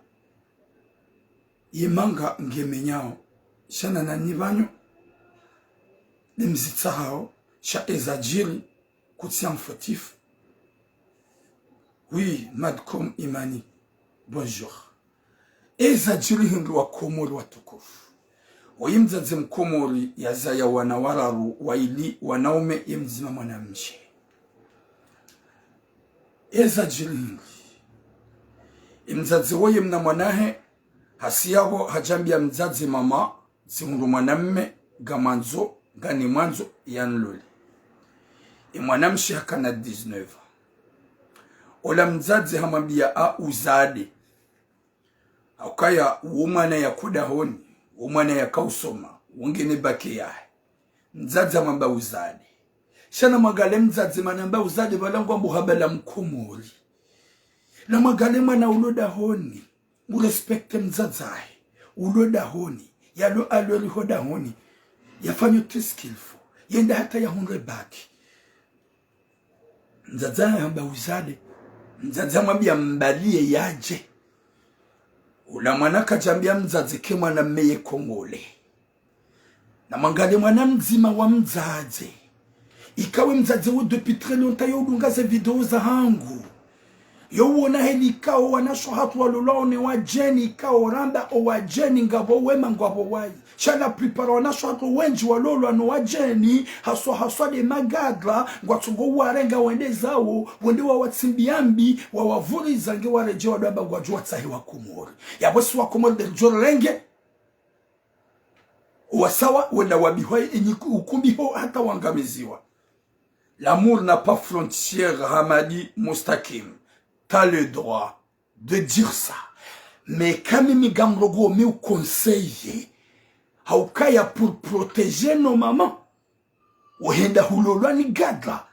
ye manga ngemenyao, sha na nani pvanu, ne mzitsahao, sha eza djiri, kutsi ya mfotifu. Oui, Madcom Imani, bonjour. Eza djiri hindri wa Komori watukufu. Woyi mdzadze mkomori yazaya wana wararu, wayili wanaume ye mdzima mwanamshe. Eza djiri hindri. Ye mdzadze woyi mna mwanahe, hasi yapvo hadjambia mdzadze mama, tsihundru mwanamme, ngamwandzo, nganimwandzo, yanilole. Ye mwanamshe hakana dix-neuf ans. Ola mdzadze hamwambia a uzade. Ha ukaya wo mwana yako dahoni, wo mwana yaka usoma, wo ngena bac yahe. Mdzadze hamwambia uzade. Sha na mwangaliye mdzadze mana hamba uzade pvala ngwambo hamba la mkomori. Na mwangaliye mwana ulo dahoni, u respecte mdzadze wahe, ulo dahoni, yalo alori ho dahoni, yafanye tout ce qu'il faut, yende hata yahundre bac. Mdzadze wahe hamba uzade. Mdzadze hamwambia mbaliye yadje. Ula mwana kadjambia mdzadze ke mwanamme ye kongole. Na mwangaliye mwana mdzima wa mdzadze. Ikao ye mdzadze wo depuis très longtemps yo udunga ze video zahangu. Yo uona heli ikao wanashe hatru walolwao ne wadjeni ikao ramba o wadjeni ngapvo wema ngapvo wayi. Sha la plupart wanashe hatru wendji walolwa no wadjeni, haswa haswa nde magadra, ngwatsongo warenga wende zawo, wende wawatsimbia mbi, wawavuriza nge waredjei wadjo amba ngwadjo watsahe wa Komori. Yapvo si wa Komori nde ridjo renge, wasawa wenda wabihwa inyi ukumbi ho hata wangamiziwa. L'amour n'a pas frontière, Hamadi Moustakim. T'as le droit de dire ça. Mais quand même, ngamrongoa mi uconseiller, ha ukaya pour protéger nos mamans, wohenda hulolwa ni gadra.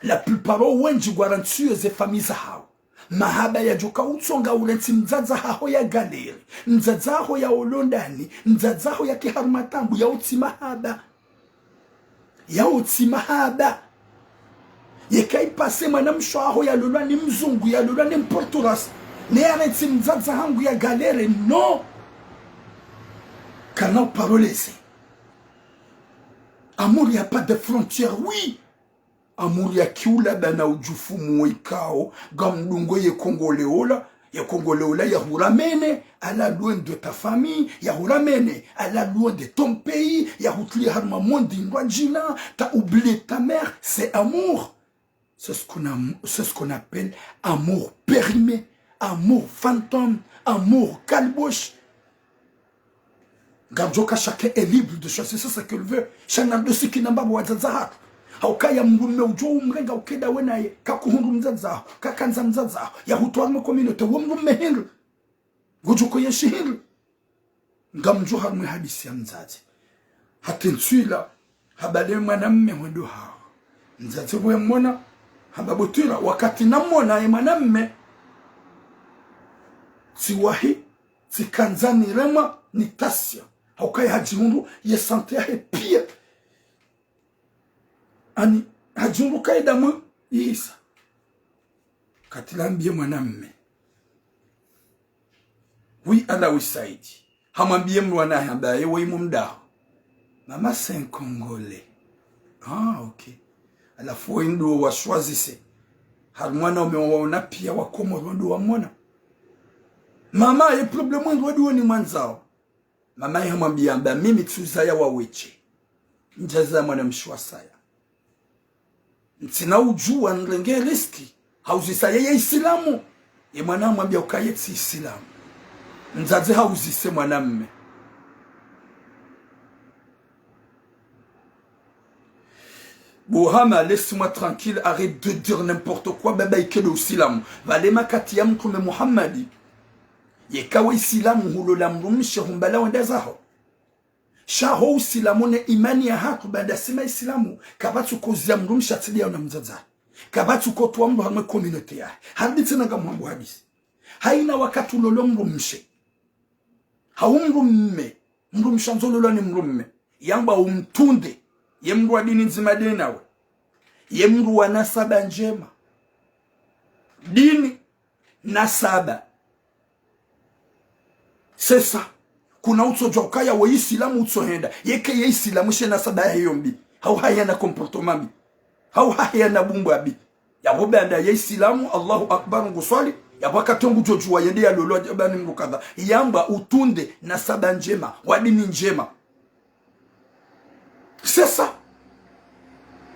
La plupart wendji ngwarantsiyo ze famille zahao. Mahaba yadjoka utsonga urantsi mdzadze haho ya galère. Mdzadze haho ya olondani. Mdzadze haho yake harumwa taabu ya utsi mahaba. Ya utsi mahaba. Yeka ipase mwanamshe haho yalolwa ni mzungu, yalolwa ni mporturas. Ne yarantsi mdzadze hangu ya galère, non. Kana uparoleze. Amour, y a pas de frontière, oui. Amour ya kiula bana udjufu mwe ikao, ngamdungo ye kongole ola, ye kongole ola yahuramene, à la loin de ta famille, yahuramene, à la loin de ton pays, yahutrie harumwa monde ndwadjina, t'as oublié ta mère, c'est amour. C'est ce qu'on a, c'est ce qu'on appelle amour périmé, amour fantôme, amour cabochon. Ngamdjoka, chacun est libre de choisir ce qu'il veut. Sha na ndo si kina mbaba wadzadze hatru. Ha ukaya mdrume udjo umrenga ukenda we naye, kakuhundru mdzadze haho, kakandza mdzadze haho, yahutwaa harumwa communauté, wo mdrume hindri. Ngudjo ko yenshi hindri. Ngamdjo harumwa ye hadisi ya mdzadze. Hata ntsu ila, hamba le mwanamme hwendo haho. Mdzadze pvo yamwona, hamba bo twira, wakati namwona ye mwanamme, tsiwahi, tsikandza niremwa, ni tension. Ha ukaya hadjihundru, ye santé yahe pia. Ani, hadjihundru kaida mwe, ihisa. Kati lambiye mwanamme. Oui, Allah oui Saidi. Hamwambiye mwana hamba ye woyi mumdaho. Mama c'est un Congolais. Ah, ok. Halafu woyi ndo wa choisir. Harumwa wanaume waona pia wa Komori ndo wamwona. Mama, ye problème ndo wadi woni mwandzao. Mama ye hamwambiya amba mimi tsuzaya wawedje. Ntsuzaya mwanamshe wasaya. Ntsina udjuwa nirenge risque. Hauzisa yeye Isilamu. Ye mwana hamwambiya ukaya ye tsi Isilamu. Mdzadze hauzise mwanamme. Bo Hama, laisse-moi tranquille, arrête de dire n'importe quoi, baba ike ndo Usilamu. Pvale makati ya Mtrume Muhammadi. Yeka we Isilamu hulola mdrumshe humbala wende zaho. Sha ho usilamu ne imani yahatru, baanda si maisilamu, kapvatsi ukozia mdrumshe atsi ndiye na mdzadze. Kapvatsi ukotoa mdru harumwa communauté yahe. Harudi tsena ngamhwambo hadisi. Haina wakati ulolwa mdrumshe. Hau mdrumme, mdrumshe andzo ulolwa ni mdrumme. Yambwa umtunde, ye mdru wa dini ndzima nde nawe. Ye mdru wa nasaba ndjema. Dini, nasaba. C'est ça. Kuna utsodjua ukaya we isilamu utsohenda. Yeka ye isilamu she nasaba yahe yo mbi. Hau hahe yana comportement mbi. Hau hahe yana bumbwa mbi. Yapvo baanda ye isilamu, Allahu Akbar, nguswali. Yapvo wakati ngudjodjua yende yalolwa djabani mdru kadha. Yambwa utunde nasaba ndjema, wa dini ndjema. C'est ça.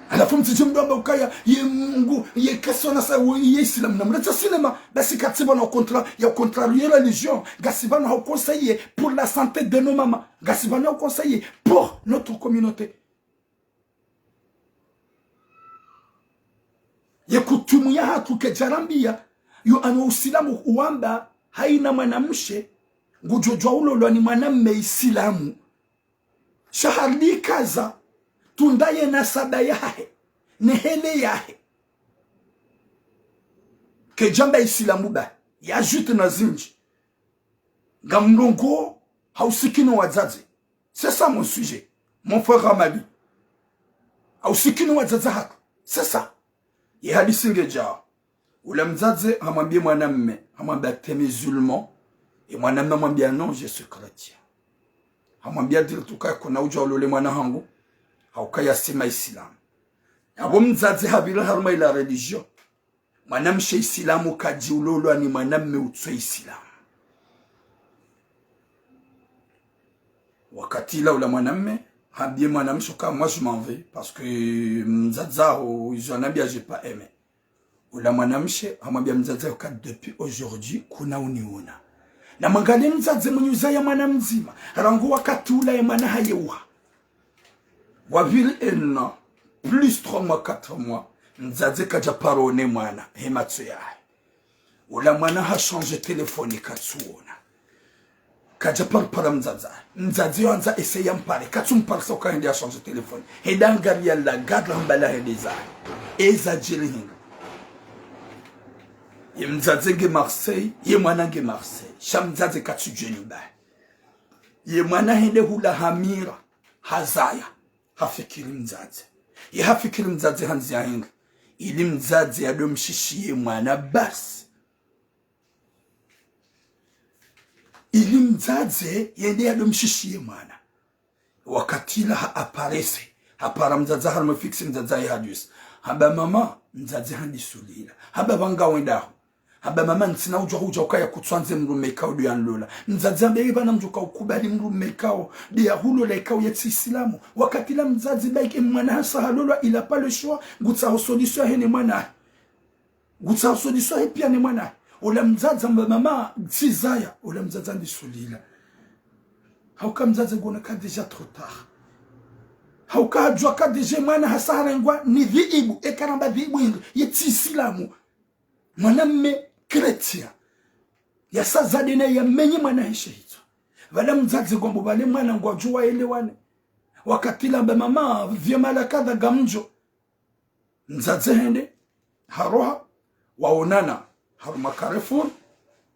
Halafu mtsidje mdru amba ukaya, ye Mungu, ye kesona sa, ye isilamu na mleta cinéma. Basi katsi pvanu au contraire, ya au contraire, ye religion. Ngasi pvanu hau conseiller pour la santé de nos mamans. Ngasi pvanu hau conseiller pour notre communauté. Ye kutumu yahatru kedjarambia, yo ano usilamu uwamba, haina mwanamshe, ngudjodjua ulolwa ni mwanamme isilamu. Sha harudi kaza, tunda ye nasaba yahe, ne hele yahe. Kedjamba isilamu ba, ya jute na zindji. Ngamrongoo, hausikino wadzadze. C'est ça mon sujet, mon frère Hamadi. Hausikino wadzadze hatru. C'est ça. Ye hadisi ngedjao. Ula mdzadze hamwambie mwanamme, hamwambia t'es musulman. Ye mwanamme hamwambia non, je suis chrétien. Hamwambia direct ukaya kuna udja ulole mwana hangu, hauka yasi maisilamu. Yapvo mdzadze hapvira harumwa ila religion. Mwanamshe isilamu kadji ulolwa ni mwanamme utso isilamu. Wakati ula ula mwanamme, hambie mwanamshe uka moi je m'en vais, parce que mdzadze haho, izo hanambia j'ai pas aimé. Ula mwanamshe, hamwambia mdzadze uka depuis aujourd'hui, kuna uniona. Na mwangalie mdzadze mwenye uzaya mwana mdzima, rangu wakati ula ye mwana hayeuha. Wapviri un an, plus trois mois, quatre mois, mdzadze kadja paro one mwana, he matso yahe. Ula mwana ha changer téléphone katsuona. Kadja paro para mdzadze. Mdzadze yo handza essayer yampare, katsu mparisa uka hende ya changer téléphone. Hende hangaria la gadra hamba la hende zahe. Eza djiri hindri. Ye mdzadze nge Marseille, ye mwana nge Marseille. Sha mdzadze katsudjueni bahi. Ye mwana hende hula hamira, hazaya, hafikiri mdzadze. Ye hafikiri mdzadze handzia hindri. Ili mdzadze yado mshishiye mwana basi. Ili mdzadze yende yado mshishiye mwana. Wakati ula ha aparece, hapara mdzadze harumwa fixe, mdzadze ye hadjusa. Hamba mama, mdzadze handisulila. Hamba pvanga wendaho. Hamba mama, ntsina udjua hudja ukaya kutsuandze mdrume ikao ndo yanlola. Mdzadze hamba ye pvana mdjo ka ukubali mdrume ikao nde yahulola ikao yetsi isilamu. Wakati ula mdzadze baike mwana hasa halolwa, il a pas le choix, ngutsaho solution yahe ne mwana. Ngutsaho solution yahe pia ne mwana. Ula mdzadze hamba mama, tsizaya. Ula mdzadze handisulila. Hauka mdzadze nguona ka déjà trop tard. Hauka hadjua ka déjà mwana hasa harengwa ni dhiibu, eka ramba dhiibu hindri, yetsi isilamu. Mwanamme chrétien. Yasa zade na yamenye mwana he she hitswa. Pvala mdzadze ngwambo pvale mwana ngwadjo waelewane. Wakati ula hamba mama, vieux mala kadha ngamdjo. Mdzadze hende, haroha, waonana, harumwa Carrefour,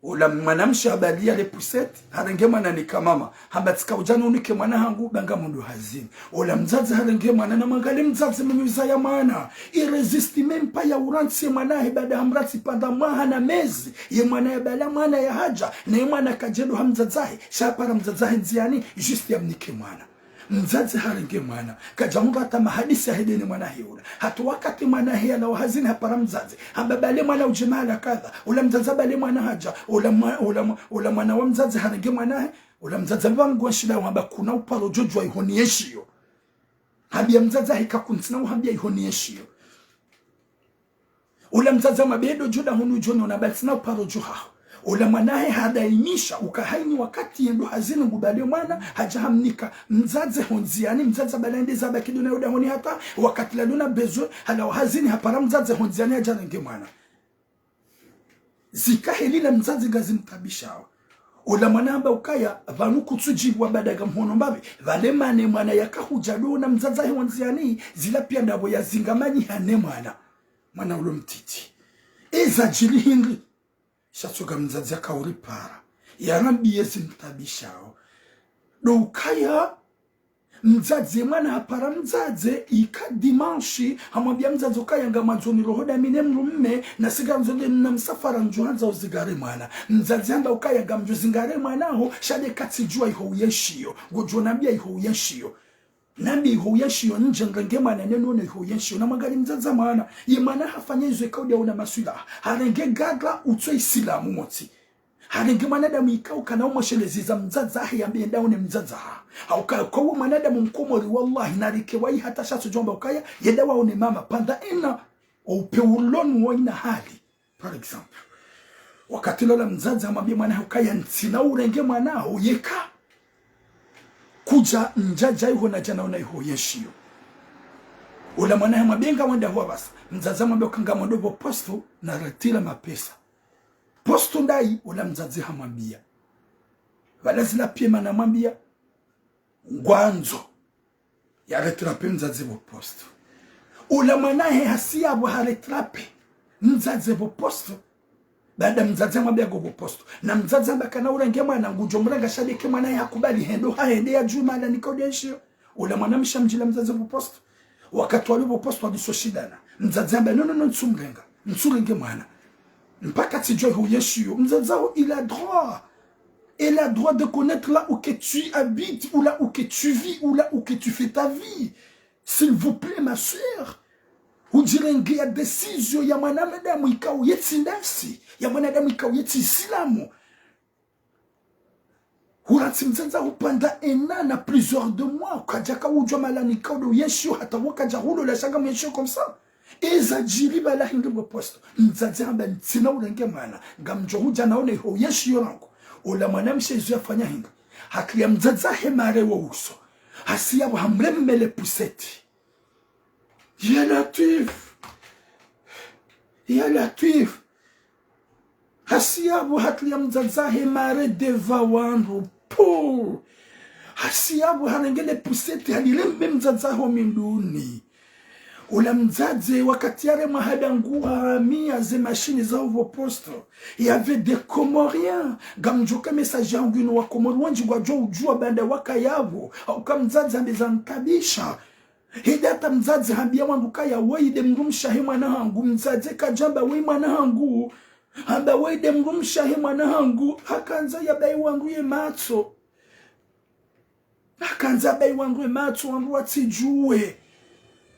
ula mwanamshe habalia le poussette, harenge mwana hanika mama, hamba tsika udja nunike mwana hangu, ba ngamwendo hazini. Ula mdzadze harenge mwana, na mwangalie mdzadze mwenye uzaya mwana, il résiste même pas ya urantsi ye mwana he baada hamrantsi pendant mwaha na mezi, ye mwana yabala mwana yahadja, na ye mwana kadjendo ha mdzadze hahe, sha hapara mdzadze hahe ndziani, juste yamnike mwana. Mdzadze harenge mwana, kadja mdru hata mahadisi yahende ne mwana he ula. Hata wakati mwana he yalawa hazini hapara mdzadze. Hamba bale mwana udje mahala kadha. Ula mdzadze bale mwana hadja. Ula mwa-, ula mwa-, ula mwana wa mdzadze harenge mwana he. Ula mdzadze hamba ngwanshida hamba kuna uparo djodjua iho niyeshiyo. Hambia mdzadze hahe ka kuntsina uhambia iho niyeshiyo. Ula mdzadze hamba be ndo djo dahoni udjo niona ba ntsina uparo djo haho. Ula mwana he hadaimisha, uka haini wakati yendo hazini ngubale mwana, hadja hamnika mdzadze ho ndziani, mdzadze bala hende zaba kido na yo dahoni hata, wakati ula luna besoin, halawa hazini hapara mdzadze ho ndziani hadja harenge mwana. Zika heli la mdzadze ngazimtabishao. Ola mwana hamba ukaya, pvanu kutsudjibu wa badaga mhono mbapvi, pvale mana ye mwana yaka hudja ndo na mdzadze hahe wandziani, zila piya ndapvo yazingamanyiha ne mwana. Mwana ulo mtiti. Eza djiri hindri. Sha tsoka mdzadze yaka uripara. Yarambiye zimtabishao. Ndo ukaya, mdzadze mwana hapara mdzadze, ika dimanche, hamwambiya mdzadze ukaya ngamwandzo niroho dami ne mdrume, na sikandzo nde na msafara ndjo handza uzingare mwana. Mdzadze hamba ukaya ngamdjo zingare mwana ho, sha nde katsidjuwa iho uyenshiyo. Ngodjo nambiya iho uyenshiyo. Nambiye iho uyenshiyo, ndje nirenge mwana neno ne iho uyenshiyo. Na mwangalie mdzadze mwana. Ye mwana hafanya izo ikao nde yaona maswila. Harenge gadra utso isilamu motsi. Harenge mwanadamu ikao kana umweshelezeza mdzadze hahe yambe yende yaone mdzadze hahe. Hauka, kwa uwo mwanadamu mkomori, wallahi, narike wayi hata sha tsudjomba ukaya, yende waone mama, pvanda ena, upve ulonu wo ina hali. Par exemple, wakati lola mdzadze hamwambiye mwana hahe ukaya ntsina urenge mwana ho yeka kudja ndjadja iho nadja naona iho uyenshiyo. Ola mwana hamwambiye ngawenda ho apvasa. Mdzadze hamwambiya uka ngamwendo pvo poste na retira mapesa. Poste ndayi, ola mdzadze hamwambiya. Pvala zila piya mana hamwambiya, ngwandzo. Ya retrape mdzadze pvo poste. Ola mwana hahe hasiya pvo ha retrape mdzadze pvo poste. Baada mdzadze hamwambiya ngo pvo poste. Na mdzadze hamba kana urenge mwana ngudjo mrenga sha nde ke mwana yakubali hende hahende yadjuwe mahala nikao nde yenshiyo. Ola mwana mshe hamdjila mdzadze pvo poste. Wakati walo pvo poste wadiso shidana. Mdzadze hamba non, non, non, ntsumrenga. Ntsurenge mwana. Mpaka tsidjuwa iho uyenshiyo. Mdzadze haho, il a droit. Elle a droit de connaître là où que tu habites, ou là où que tu vis, ou là où que tu fais ta vie. S'il vous plaît, ma sœur. Hudjirengeya décision ya mwanadamu ikao yetsi nafsi, ya mwanadamu ikao yetsi isilamu. Hurantsi mdzadze haho pvanda ena na plusieurs de mois, kadjaka udjuwa mahala nikao nde uyenshiyo hata wo kadja hulola sha ngamuyenshiyo comme ça. Eza djiri pvala hindri pvo poste. Mdzadze hamba ntsina urenge mwana. Ngamdjo hudja naone iho uyenshiyo rangu. Ola mwana mshe izo yafanya hindri. Hatria mdzadze hahe mare wo uso. Hasiya pvo hamreme le poussette. Ya Latwif. Ya Latwif. Hasiya pvo hatria mdzadze hahe mare devant wandru. Puu. Hasiya pvo harenge le poussette halireme mdzadze haho minduni. Ola mdzadze wakati yaremwa hadanguha miya ze mashini za pvo poste. Il y avait des Comoriens. Ngamdjuwa uka message yangu inu Wakomori wendji ngwadjo udjuwa baanda wakaya pvo. Hauka mdzadze hamba eza ntabisha. Hende hata mdzadze hambiya wandru ukaya woyi nde mdrumshe wahe mwana hangu, mdzadze kadjamba woyi mwana hangu, hamba woyi nde mdrumshe wahe mwana hangu, hakandza yabaye wandru ye matso. Hakandza yabaye wandru ye matso, wandru watsidjuwe.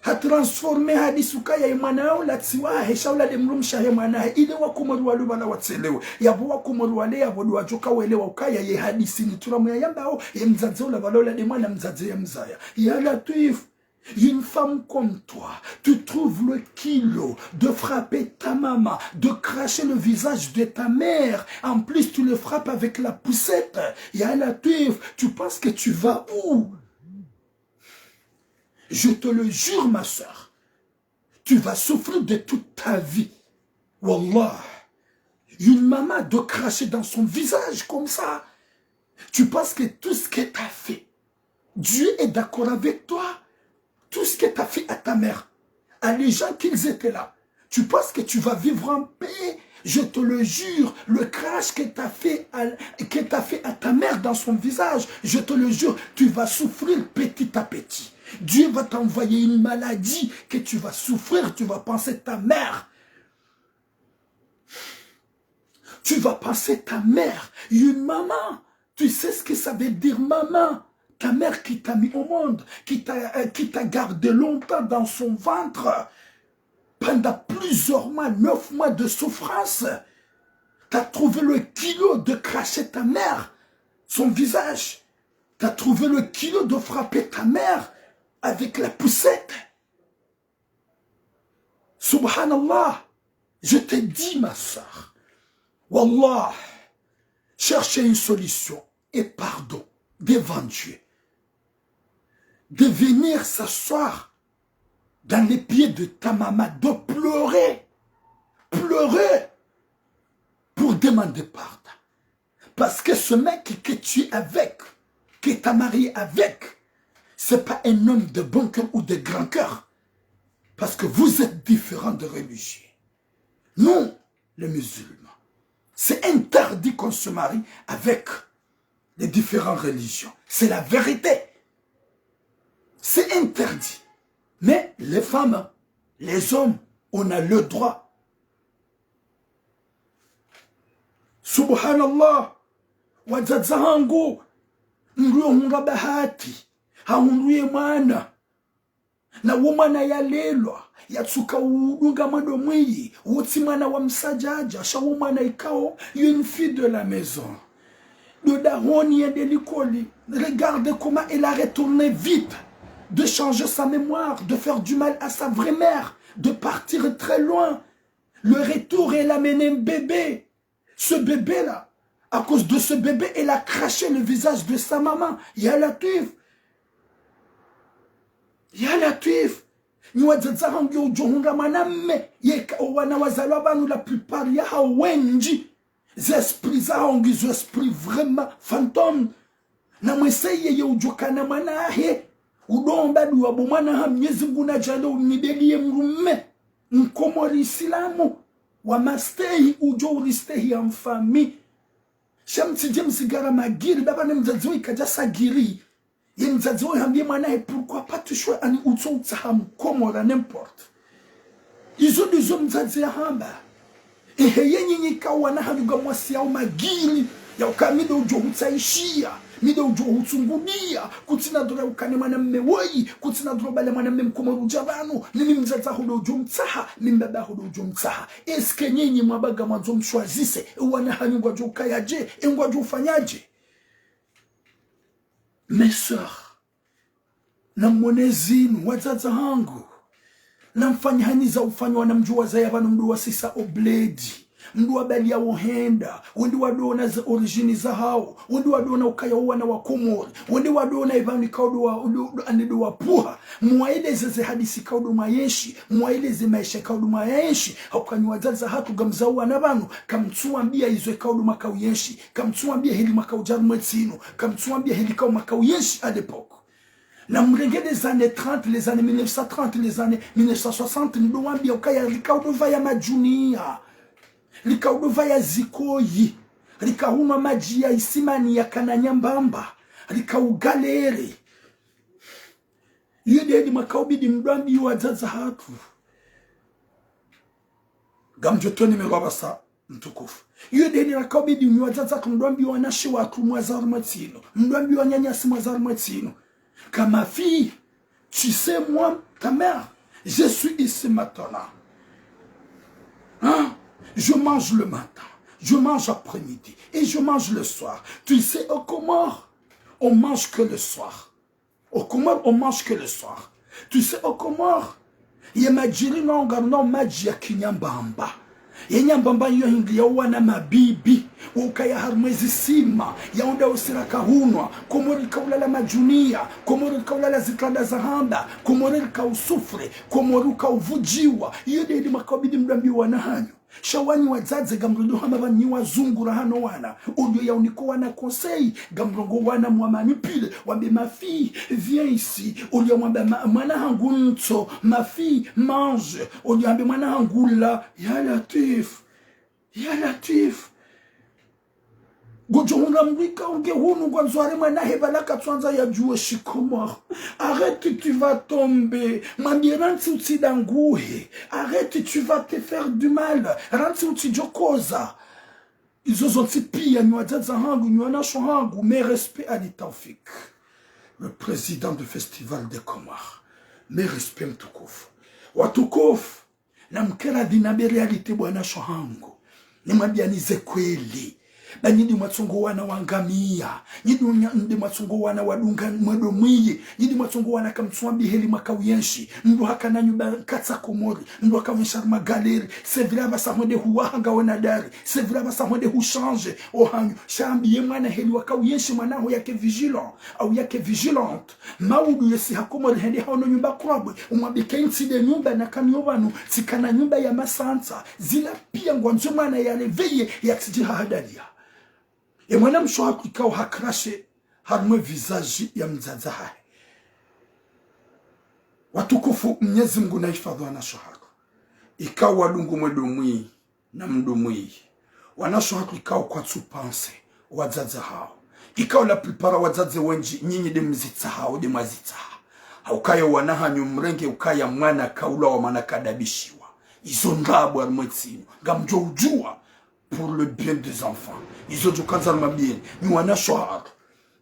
Hatransforme hadisi ukaya ye mwana yaula tsi wahe, sha ula nde mdrumshe wahe mwana hahe. Ile Wakomori walo pvala watselewe. Yapvo Wakomori wale yapvo ndo wadjoka welewa ukaya ye hadisi ni turamu ya yambao, ye mdzadze ula pvala ula nde mwana mdzadze yamzaya. Ya Latwif. Une femme comme toi, tu trouves le kilo de frapper ta maman, de cracher le visage de ta mère. En plus, tu le frappes avec la poussette. Ya Latwif, tu penses que tu vas où ? Je te le jure, ma sœur, tu vas souffrir de toute ta vie. Wallah, une maman de cracher dans son visage comme ça. Tu penses que tout ce que t'as fait, Dieu est d'accord avec toi. Tout ce que t'as fait à ta mère, à les gens qu'ils étaient là, tu penses que tu vas vivre en paix ? Je te le jure, le crash que t'as fait à, que t'as fait à ta mère dans son visage, je te le jure, tu vas souffrir petit à petit. Dieu va t'envoyer une maladie que tu vas souffrir, tu vas panser ta mère. Tu vas panser ta mère, une maman. Tu sais ce que ça veut dire, maman ? Ta mère qui t'a mis au monde, qui t'a, euh, qui t'a gardé longtemps dans son ventre, pendant plusieurs mois, neuf mois de souffrance. T'as trouvé le kilo de cracher ta mère, son visage. T'as trouvé le kilo de frapper ta mère avec la poussette. Subhanallah, je te dis, ma sœur, wallah, cherchez une solution et pardon devant Dieu. De venir s'asseoir dans les pieds de ta maman, de pleurer, pleurer pour demander pardon. Parce que ce mec que tu es avec, que t'as marié avec, c'est pas un homme de bon cœur ou de grand cœur. Parce que vous êtes différents de religieux. Nous, les musulmans, c'est interdit qu'on se marie avec les différentes religions. C'est la vérité. C'est interdit. Mais les femmes, les hommes, on a le droit. Subhanallah. Wadzadze hangu, mdru yohundra bahati, hahundru ye mwana. Na wo mwana yalelwa, yatsuka udunga mwando mwiyi, wo tsi mwana wa msadjadja, sha wo mwana ikao, une fille de la maison. Ndo dahoni yende likoli, regarde comment elle a retourné vite, de changer sa mémoire, de faire du mal à sa vraie mère, de partir très loin. Le retour, elle a mené un bébé. Ce bébé-là, à cause de ce bébé, elle a craché le visage de sa maman. Ya Latwif. Ya Latwif. Nyi wadzadze hangu, yo udjo hundra mwanamme. Yeka owana wazalwa pvanu la plupart yahawo wendji, ze esprit zahawo ngizo esprit vraiment fantôme. Na mwese yeye udjo kana mwana hahe. Udomba duwa bo mwana ha Mnyezi Mngu nadjaliye unibeliye mdrumme. Mkomori Isilamu. Wa mastehi udjo uristehi en famille. Sha mtsidje msigara magiri, baba ne mdzadze wo ikadja sagiri. Ye mdzadze wo hambiye mwana hahe, pourquoi pas tu choisis ani utso utsaha Mkomori n'importe. Izo ndizo mdzadze yahamba. Ehe, ye nyinyi ka wana hanyu ngamwasiyao magiri, ya uka mi ndo udjo hutsahishiya, mi ndo udjo hutsungudiya, kutsina droit ukane mwanamme woyi, kutsina droit ubale mwanamme Mkomori udja pvanu, mimi mdzadze haho ndo udjo mtsaha, mimi mbaba haho ndo udjo mtsaha. Est-ce que nyinyi mwamba ngamwandzo mshuwazise, e wana hanyu ngwadjo ukaya dje, e ngwadjo ufanya dje? Mes sœurs, namwone zinu, wadzadze hangu. Namfanye hanyi za ufanywa na mdru wazaya pvanu, mdru wasisa obledi. Mdru wabaliya wohenda. Wende wadona ze origine zahawo. Wende wadona ukaya wo wana wa Komori. Wende wadona ipvanu ikao ndo wa, ndo, ndo, ane ndo wapvuha. Mwaeleze ze hadisi ikao ndo mwayenshi. Mwaeleze maesha ikao ndo mwayenshi. Hauka nyi wadzadze hatru ngamzao wana pvanu. Kamtsuwambiya izo ikao ndo mwakao yenshi. Kamtsuwambiya heli mwakao dja harumwa entsi inu. Kamtsuwambiya heli ikao mwakao yenshi à l'époque. Namrenge les années trente, les années mille neuf cent trente, les années mille neuf cent soixante, ndo wambiya ukaya rika udo pvaya madjuniya, rika udo pvaya zikoyi, rika hunwa madji ya isimani yakana nyambamba, rika ugalere. Iyo nde heli mwakao bidi mdwambiye wadzadze hatru. Ngamdjo towa numéro apvasa. Mtukufu. Iyo nde heli rakaubidi nyi wadzadze hatru mdwambiye wanashe watru mwazalwa harumwa entsi inu. Mdwambiye wananyasi mwazalwa harumwa entsi inu. Ka ma fille, tu sais, moi, ta mère, je suis ici maintenant. Hein? Je mange le matin, je mange après-midi et je mange le soir. Tu sais, aux Comores, on mange que le soir. Aux Comores, on mange que le soir. Tu sais, aux Comores, ye madjiri no ngarinwao madji ya kinyambamba. Ye nyambamba iyo hindri ya wana mabibi. Wo ukaya harumwa ezisima. Ya unda usira kahunwa. Komori rika ulala madjuniya. Komori rika ulala zitranda za handa. Komori rika usufre. Komori uka uvudjiwa. Iyo nde heli mwakaubidi mdwambiye wana hanyu. Sha wanyu wadzadze ngamrudi hama pvanu nyi wazungu rahana no wana. Au lieu ya unika wana conseil, ngamrongoo wana mwa manipule, wambe ma fille, viens ici. Au lieu mwambe ma-, mwana hangu ntso, ma fille, mange. Au lieu wambe mwana hangu la, ya Latwif. Ya Latwif. Ngodjo hundra mdru ika unge hunu ngwandzo ware mwana hahe pvala katsuandza yadjuwe shikomori. Arrête, tu vas tomber. Mwambiye rantsi utsidanguhe. Arrête, tu vas te faire du mal. Rantsi utsidjokoza. Izo zontsi piya nyi wadzadze hangu, nyi wanashe hangu, mes respects Ali Taoufik, le président du Festival des Comores. Mes respects mtukufu. Watukufu. Namkere dina be réalité bo wanashe hangu. Nimwambiyani ze kweli. Ba nyi nde mwatsongo wana wangamiya. Nyi nde nya-, nde mwatsongo wana wadunga mwando mwiyi. Nyi nde mwatsongo wana kamtsuwambiya heli mwakao yenshi. Mdru hakana nyumba nkatsa Komori. Mdru hakao yenshi harumwa galère. C'est vrai apvasa hwende huwaha ngawe na dari. C'est vrai apvasa hwende huchanger ohanyu. Sha ambiye mwana heli wakao yenshi mwana haho yake vigilant. Au yake vigilante. Maudu yesi ha Komori hende haono nyumba kwabwe, umwambe ke ntsi nde nyumba nakaniyo pvanu, tsikana nyumba ya masantsa, zila piya ngwandzo mwana ya réveiller, yatsidji hahadaliya. E mwanamshe wahatru ikao hakrashe harumwa e visage ya mdzadze hahe. Watukufu, Mnyezi Mngu nahifadhwi wanashe wahatru. Ikao wadungu mwendo mwi na mndru mwi. Wanashe wahatru ikao kwatsu penser wadzadze hawo. Ikao la plupart wadzadze wendji, nyinyi nde mzitsahao, nde mwazitsaha. Haukaya wana hanyu mrenge ukaya mwana kaulwa wa mwana kadabishiwa. Izo ndrabo harumwa e ntsi inu. Ngamdjo udjuwa pour le bien des enfants. Izo djo kandza rimwambiyeni, nyi wanashe wahatru.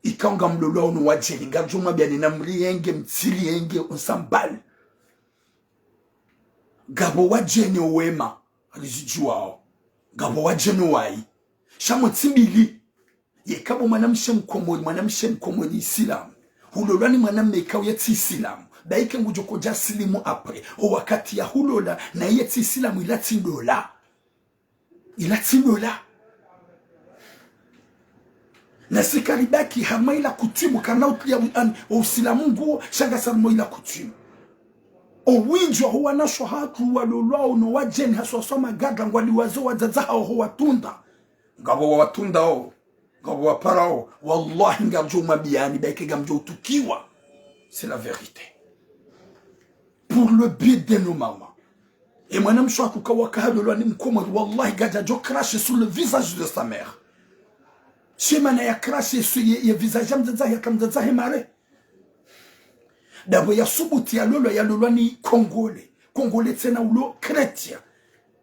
Ikao ngamlolwao no wadjeni, ngamdjo mwambiyani namriyenge, mtsiriyenge, on s'en balle. Ngapvo wadjeni owema, rizidjuwao. Ngapvo wadjeni owayi. Sha mwe tsi mbili. Yeka bo mwanamshe mkomori, mwanamshe mkomori isilamu. Hulolwa ni mwanamme ikao ye tsi isilamu. Ba ike ngudjo kodja silimu après. O wakati ya hulola, na ye tsi isilamu ila tsi ndola. Ila tsi ndola. Na si karibaki harumwa ila coutume, kana utria wi-, an-, o usilamu nguo, sha ngasi harumwa ila coutume. O windji waho wanashe wahatru walolwao no wadjeni haswa haswa magadra ngwaliwazo wadzadze hawo ho watunda. Ngapvo wawatundao, ngapvo waparao, wallahi ngamdjo umwambiyani, ba ike ngamdjo utukiwa. C'est la vérité. Pour le bien de nos mamans. E mwanamshe wahatru ikao kahalolwa ni mkomori, wallahi ngadjadjo cracher sur le visage de sa mère. Sha e mana ya cracher sur ye, ye visage ya mdzadze hahe, hata mdzadze hahe mare. Ndapvo ya subuti yalolwa, yalolwa ni Congolais. Congolais tsena ulo chrétien.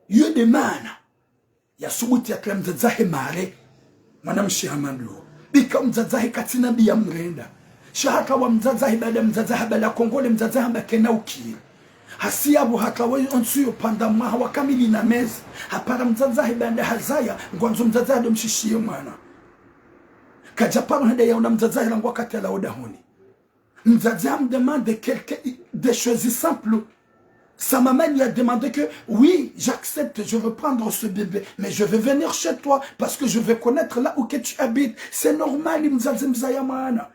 Yo nde mana ya subuti yatria mdzadze hahe mare. Mwanamshe hama ndo. Ba ika mdzadze hahe katsina mbi ya mrenda. Sha hata wa mdzadze hahe baanda mdzadze hahe bala Congolais mdzadze hahe hamba kena ukiri. Hasi yapvo hata we ontsu yo pvanda mwaha wa kamili na mezi. Hapara mdzadze hahe baanda hazaya, ngwandzo mdzadze hahe ndo mshishiye mwana. Kadja paro hende yaona mdzadze hahe rangu wakati yalawa dahoni. Mdzadze hahe ham demande quelque, des choses simples. Sa maman lui a demandé que, oui, j'accepte, je veux prendre ce bébé, mais je vais venir chez toi parce que je veux connaître là où que tu habites. C'est normal, mdzadze mzaya mwana.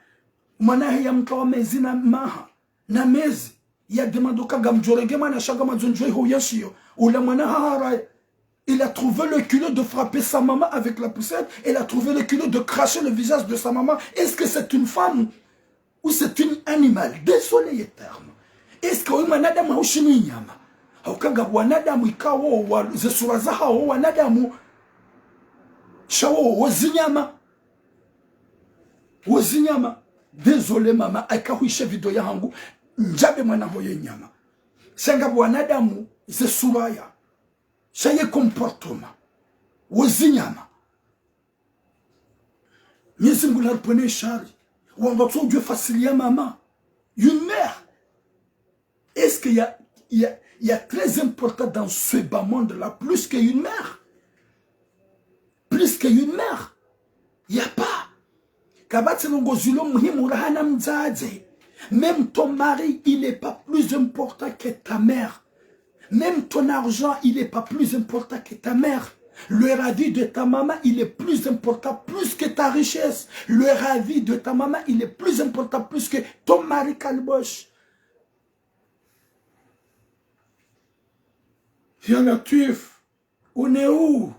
Mwana hahe ya mtwa wa mezi na maha, na mezi. Ya demande uka ngamdjo renge mwana sha ngamwandzo ndjuwe iho yashiyo. Ula mwana hahara. Il a trouvé le culot de frapper sa maman avec la poussette. Il a trouvé le culot de cracher le visage de sa maman. Est-ce que c'est une femme ou c'est une animal? Désolé ye terme. Est-ce que oyu mwanadamu hau shinu inyama? Hauka ngapvo wanadamu ikao wa, ze sura zahawo wanadamu. Sha wo, wo zinyama. Wo zinyama. Désolé mama, aika hwishe video yahangu, ndjabe mwana hoye nyama. Sha ngapvo wanadamu ze sura ya. Sha ye comportement. Wo zinyama. Mnyezi Mngu naripvwene shari. Wamba tso udjuwe fasili ya mama. Une mère. Est-ce qu'il y a, il y a, il y a très important dans ce bas monde-là, plus qu'une mère? Plus qu'une mère? Il y a pas. Kapvatsi ndrongoo zilo muhimu raha na mdzadze. Même ton mari, il est pas plus important que ta mère. Même ton argent, il est pas plus important que ta mère. Le ravir de ta maman, il est plus important plus que ta richesse. Le ravir de ta maman, il est plus important plus que ton mari kalbosh. Ya Latwif, on est où?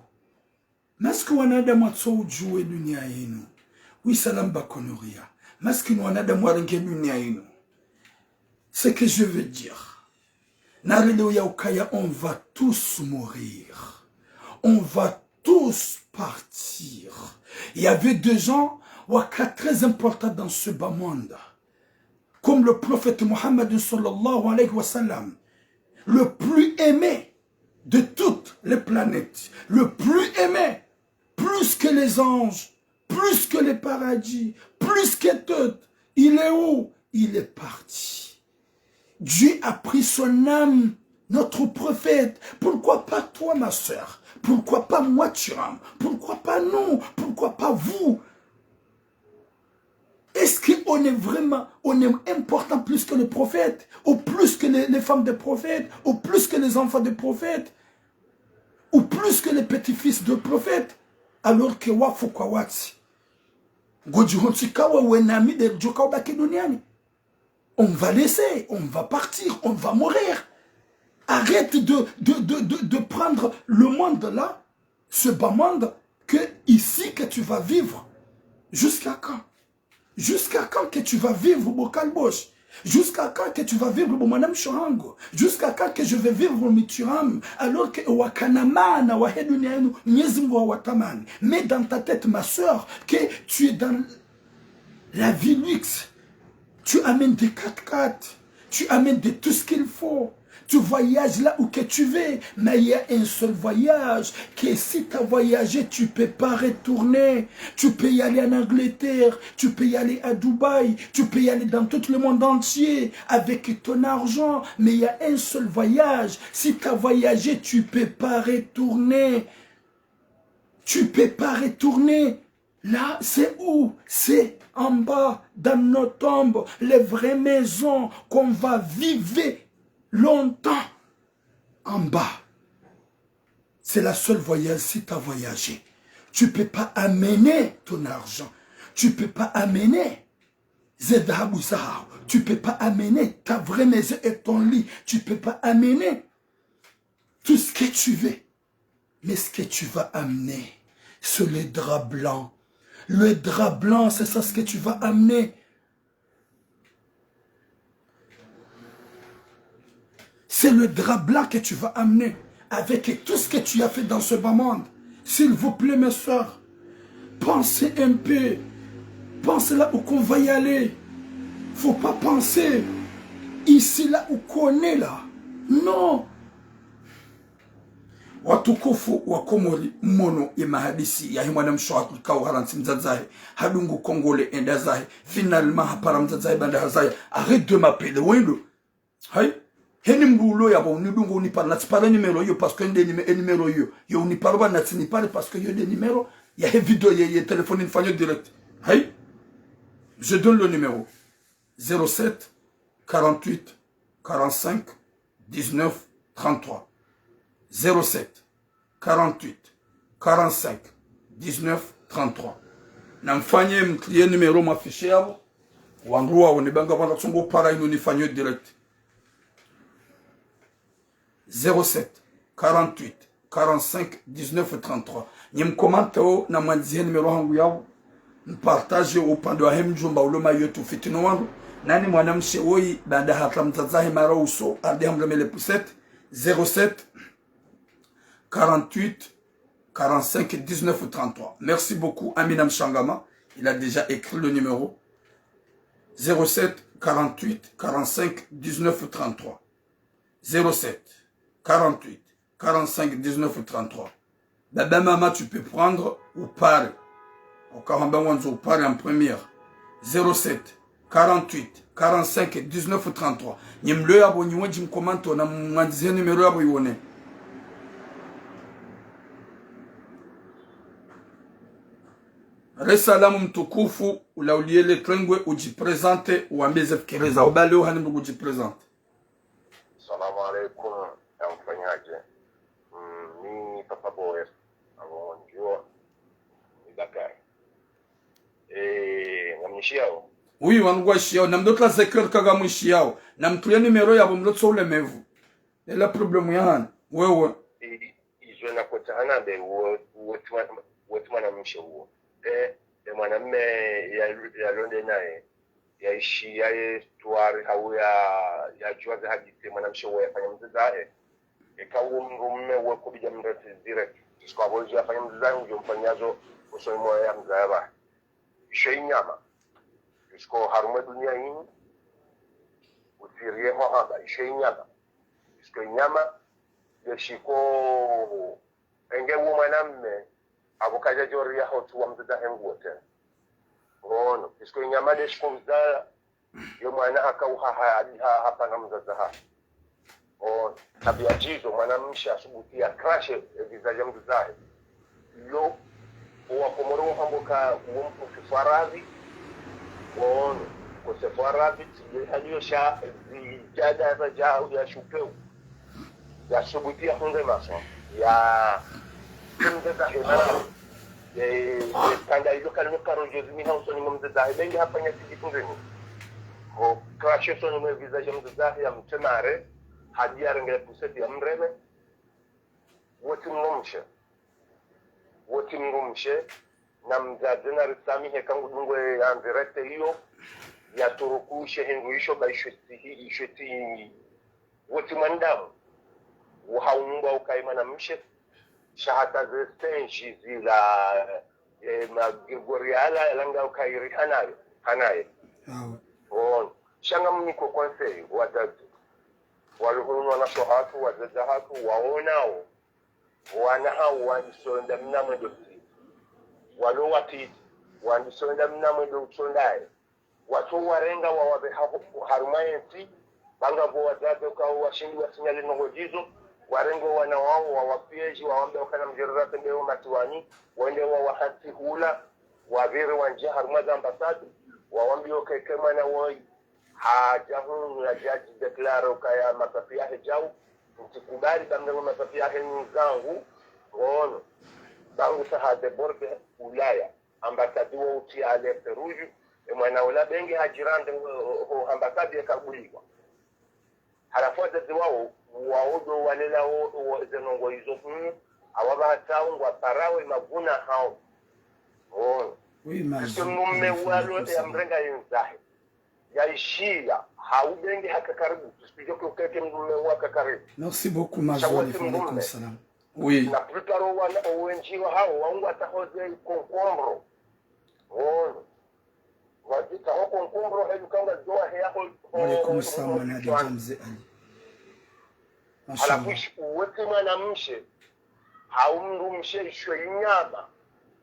Maskini wanadamu watso udjuwe dunia inu. Wi salam bakonoria. Maskini wanadamu warenge dunia inu. Ce que je veux dire, narelewe ya ukaya, on va tous mourir. On va tous partir. Il y avait des gens, waka très importants dans ce bas monde. Comme le prophète Mohammed sallallahu alayhi wa sallam, le plus aimé de toutes les planètes, le plus aimé, plus que les anges, plus que les paradis, plus que tout. Il est où? Il est parti. Dieu a pris son âme, notre prophète. Pourquoi pas toi, ma sœur? Pourquoi pas moi, Thuram? Pourquoi pas nous? Pourquoi pas vous? Est-ce qu'on est vraiment, on est important plus que le prophète, ou plus que les, les femmes des prophètes, ou plus que les enfants des prophètes, ou plus que les petits-fils de prophètes, alors que wafu kwatsi? Ngodjihontsi ka wewe nami nde ridjo ka ubaki duniani. On va laisser, on va partir, on va mourir. Arrête de, de, de, de, de prendre le monde là, ce bas monde, que ici que tu vas vivre. Jusqu'à quand? Jusqu'à quand que tu vas vivre, bo Kalbosh? Jusqu'à quand que tu vas vivre, bo mwanamshe hangu? Jusqu'à quand que je vais vivre, Mitchell Ham? Alors que wakana maana wahe dunia yinu, Mwenyezi Mungu hawatamani. Mais dans ta tête, ma sœur, que tu es dans la vie luxe. Tu amènes des quatre-quatre. Tu amènes de tout ce qu'il faut. Tu voyages là où que tu veux. Mais il y a un seul voyage que si tu as voyagé, tu peux pas retourner. Tu peux y aller en Angleterre, tu peux y aller à Dubaï, tu peux y aller dans tout le monde entier avec ton argent. Mais il y a un seul voyage. Si tu as voyagé, tu peux pas retourner. Tu peux pas retourner. Là, c'est où? C'est en bas, dans nos tombes, les vraies maisons qu'on va vivre longtemps en bas. C'est la seule voyage, si tu as voyagé. Tu peux pas amener ton argent. Tu peux pas amener ze dhahabu zaho. Tu peux pas amener ta vraie maison et ton lit. Tu peux pas amener tout ce que tu veux. Mais ce que tu vas amener, c'est le drap blanc. Le drap blanc, c'est ça ce que tu vas amener. C'est le drap blanc que tu vas amener avec tout ce que tu as fait dans ce bas monde. S'il vous plaît, mes soeurs, pensez un peu. Pensez là où qu'on va y aller. Faut pas penser ici, là où qu'on est là. Non. Watukufu wa Komori, mmono ye mahadisi yahe mwanamshe wa Afrika wa Farantsa mdzadze wahe, hadungu Kongole enda zahe, finalement hapara mdzadze wahe baanda hazaya, arrête de m'appeler, wendo. Hayi, heni mdru ulo yapvo unidunga unipara, natsipara numéro iyo, parce que nde numé-, e numéro iyo, yo unipara ba natsi nipare, parce que yo nde numéro yahe vidéo ye, ye téléphone nifanyo direct. Hayi, je donne le numéro. Zéro sept, quarante-huit, quarante-cinq, dix-neuf, trente-trois. Zéro sept, quarante-huit, quarante-cinq, dix-neuf, trente-trois. Namfanye mtriye numéro mafishi yapvo. Wandru wawo ne banga pvanda tsongo para inu nifanyo direct. Zéro sept, quarante-huit, quarante-cinq, dix-neuf, trente-trois. Nyi mkomante wo na mwandzihe numéro hangu yapvo. Mpartage upande wahe mdjomba ulo Mayotte ufitino wandru. Nani mwanamshe woyi baanda hatra mdzadze wahe mara uso, arde hamremele poussette. Zéro sept, quarante-huit, quarante-cinq, dix-neuf, trente-trois. Merci beaucoup, Amina Mshangama. Il a déjà écrit le numéro. Zéro sept, quarante-huit, quarante-cinq, dix-neuf, trente-trois. Zéro sept, quarante-huit, quarante-cinq, dix-neuf, trente-trois. Baba, maman, tu peux prendre ou parler. Au cas où on a besoin ou parler en première. Zéro sept, quarante-huit, quarante-cinq, dix-neuf, trente-trois. Nyi mlo yapvo nyi wendji mkomante na mwandzihe numéro yapvo iwone. Re salamu mtukufu, ula uliele twengwe udjiprezante, uwambe ze fikira zaho. Bale uhani mbugu udjiprezante. Salamu alaikum, ya mfanyaje? Mm, ni Papa Boer, abo ndio, ni Dakar. Eh, ngamnishiyao? Oui, wanu ngwashiyao. Na mdru tla zeker kaga mwishiyao. Na mtriye numéro yapvo mdru tso ulemevu. Ela problème ya hani. Wewe. Eh, izo na kota hana be, wo, wo twa-, wo twa mwanamshe uwo. Eh, e mwanamme ya, ya londe naye. Yaishiya ye histoire hau ya, ya djuwa ze hadisi mwanamshe uwo yafanya mdzadze wahe. Eka uwo mdrume uwo kubidja mrete direct. Puisque apvo izo yafanya mdzadze wahe, udjo mfanya zo usoni mwa ye mdzadze wahe. Isho inyama. Puisque harumwa dunia ini, utsiriye ho hamba, isho inyama. Puisque inyama, yeshiko, enge uwo mwanamme, apvo kadja djoriya ho tsuwa mdzadze wahe nguwo tsena. Ono, puisque inyama ndeshiko mdzadze, yo mwana haka uha ha, ha, hapana mdzadze wahe. Ono, tabiya djizo, mwanamshe asubuti ya crache, e visage ya mdzadze wahe. Yo, owa Komoro wo hamba ka, uwo mkosefu wa radhi. Ono, mkosefu wa radhi, tsi ye hali yo sha, zidjada za dja, ya shupeu. Ya subuti ya hundre maso. Ya hundre za hemana. Ye, ye kanda ilo kalino karodjo zimi ha usoni mwa mdzadze wahe. Benge hafanya tsidji hundre ni. Ho crache usoni mwa visage ya mdzadze wahe ya mtemare. Hadi ya renge poussette ya mreme. Woti mwanamshe. wotsi mdrumshe, na mdzadze na risamihe kangu dungwe en direct iyo, ya turukushe hindru isho ba isho tsi hi, isho tsi, wotsi mwanadamu. Wo haumbwa ukaye mwanamshe, sha hata ze stenji zila, eh, ma Gregoria ala, yalanga ukairi hanayo, hanaye. Awe. Ono. Sha ngamniko conseil, wadzadze. Waluhunu wanasho hatru, wadzadze hatru, waonao. Wana hao wandisonda mna mwendo mtiti. Walo watiti, wandisonda mna mwendo utsondaye. Watso warenga wawabe ha-, harumwa yentsi, ba ngapvo wadzadze ukao washindi wasinyale ndrongoo zizo, warenge wana wao, wawapieji, wawambe ukana mdjerera tembeo masiwani, wende wawahantsi hula, wapvire wandjia harumwa za ambassade, wawambe ukeke mwana woyi, hadja hunu yadja dji déclarer ukaya mapapier yahe djau, ntsikubali ba mrengo mapapier yahe nyi zangu, ngono. Ba ngusa ha déborder Ulaya, ambassade wa utria alerte rouge, e mwana ula benge hadjirande ho, ho, ho ambassade yakabuliwa. Halafu wadzadze wao, wao ndo walela wo, wo, ze ndrongoo izo hunu, awa ba hata ngwaparao e mavuna hao. Ono. Oui, mais... Parce que mume walo ya mrenga yendzahe. Yaishiya, ha ubenge haka karibu, tusipije kukeke mdrume waka karibu. Merci beaucoup, Mazoua. Wa alaikum salam. Oui. Na plupart wana, owendji wa hao, wangwata hoze concombre. Ono. Wazita ho concombre, helu kanga zoa he ya ho, ho, wa alaikum salam, ho, mwana Hadidja, mze Ali. Mashallah. Halafu ishi uweke mwanamshe, hau mdrumshe isho inyama.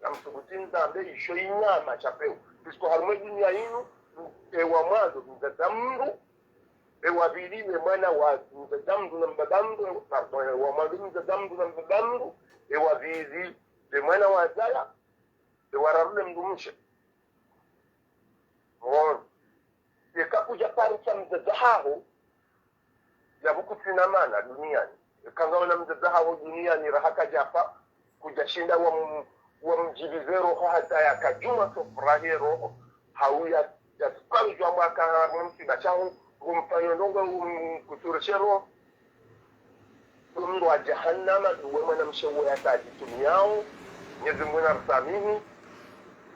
Na msubuti nzambe isho inyama chapeo. Puisque harumwa dunia inu, ewa mwando mdzadze mndru, ewa pvili ne mwana wa mdzadze mndru na mbaba mndru, pardon, ewa mwando mdzadze mndru na mbaba mndru, ewa pvili ne mwana wa zaya, ewa raru ne mdrumshe. Ono. Yeka kudja parisa mdzadze haho, yapvo kutsina mana duniani. Yeka ngaona mdzadze haho duniani raha kadjafa, kudjashinda wa m-, wa mdjivize roho hata yakadjuma sofurahi roho, hau ya, ya tsukarudjwa mwaka msiba shahu, ngumfanyo ndrongoo, um, kuturishe roho. Mndru wa jahannama, nduwe mwanamshe uwo yatadji tumiao, Mwenyezi Mungu narisamihi.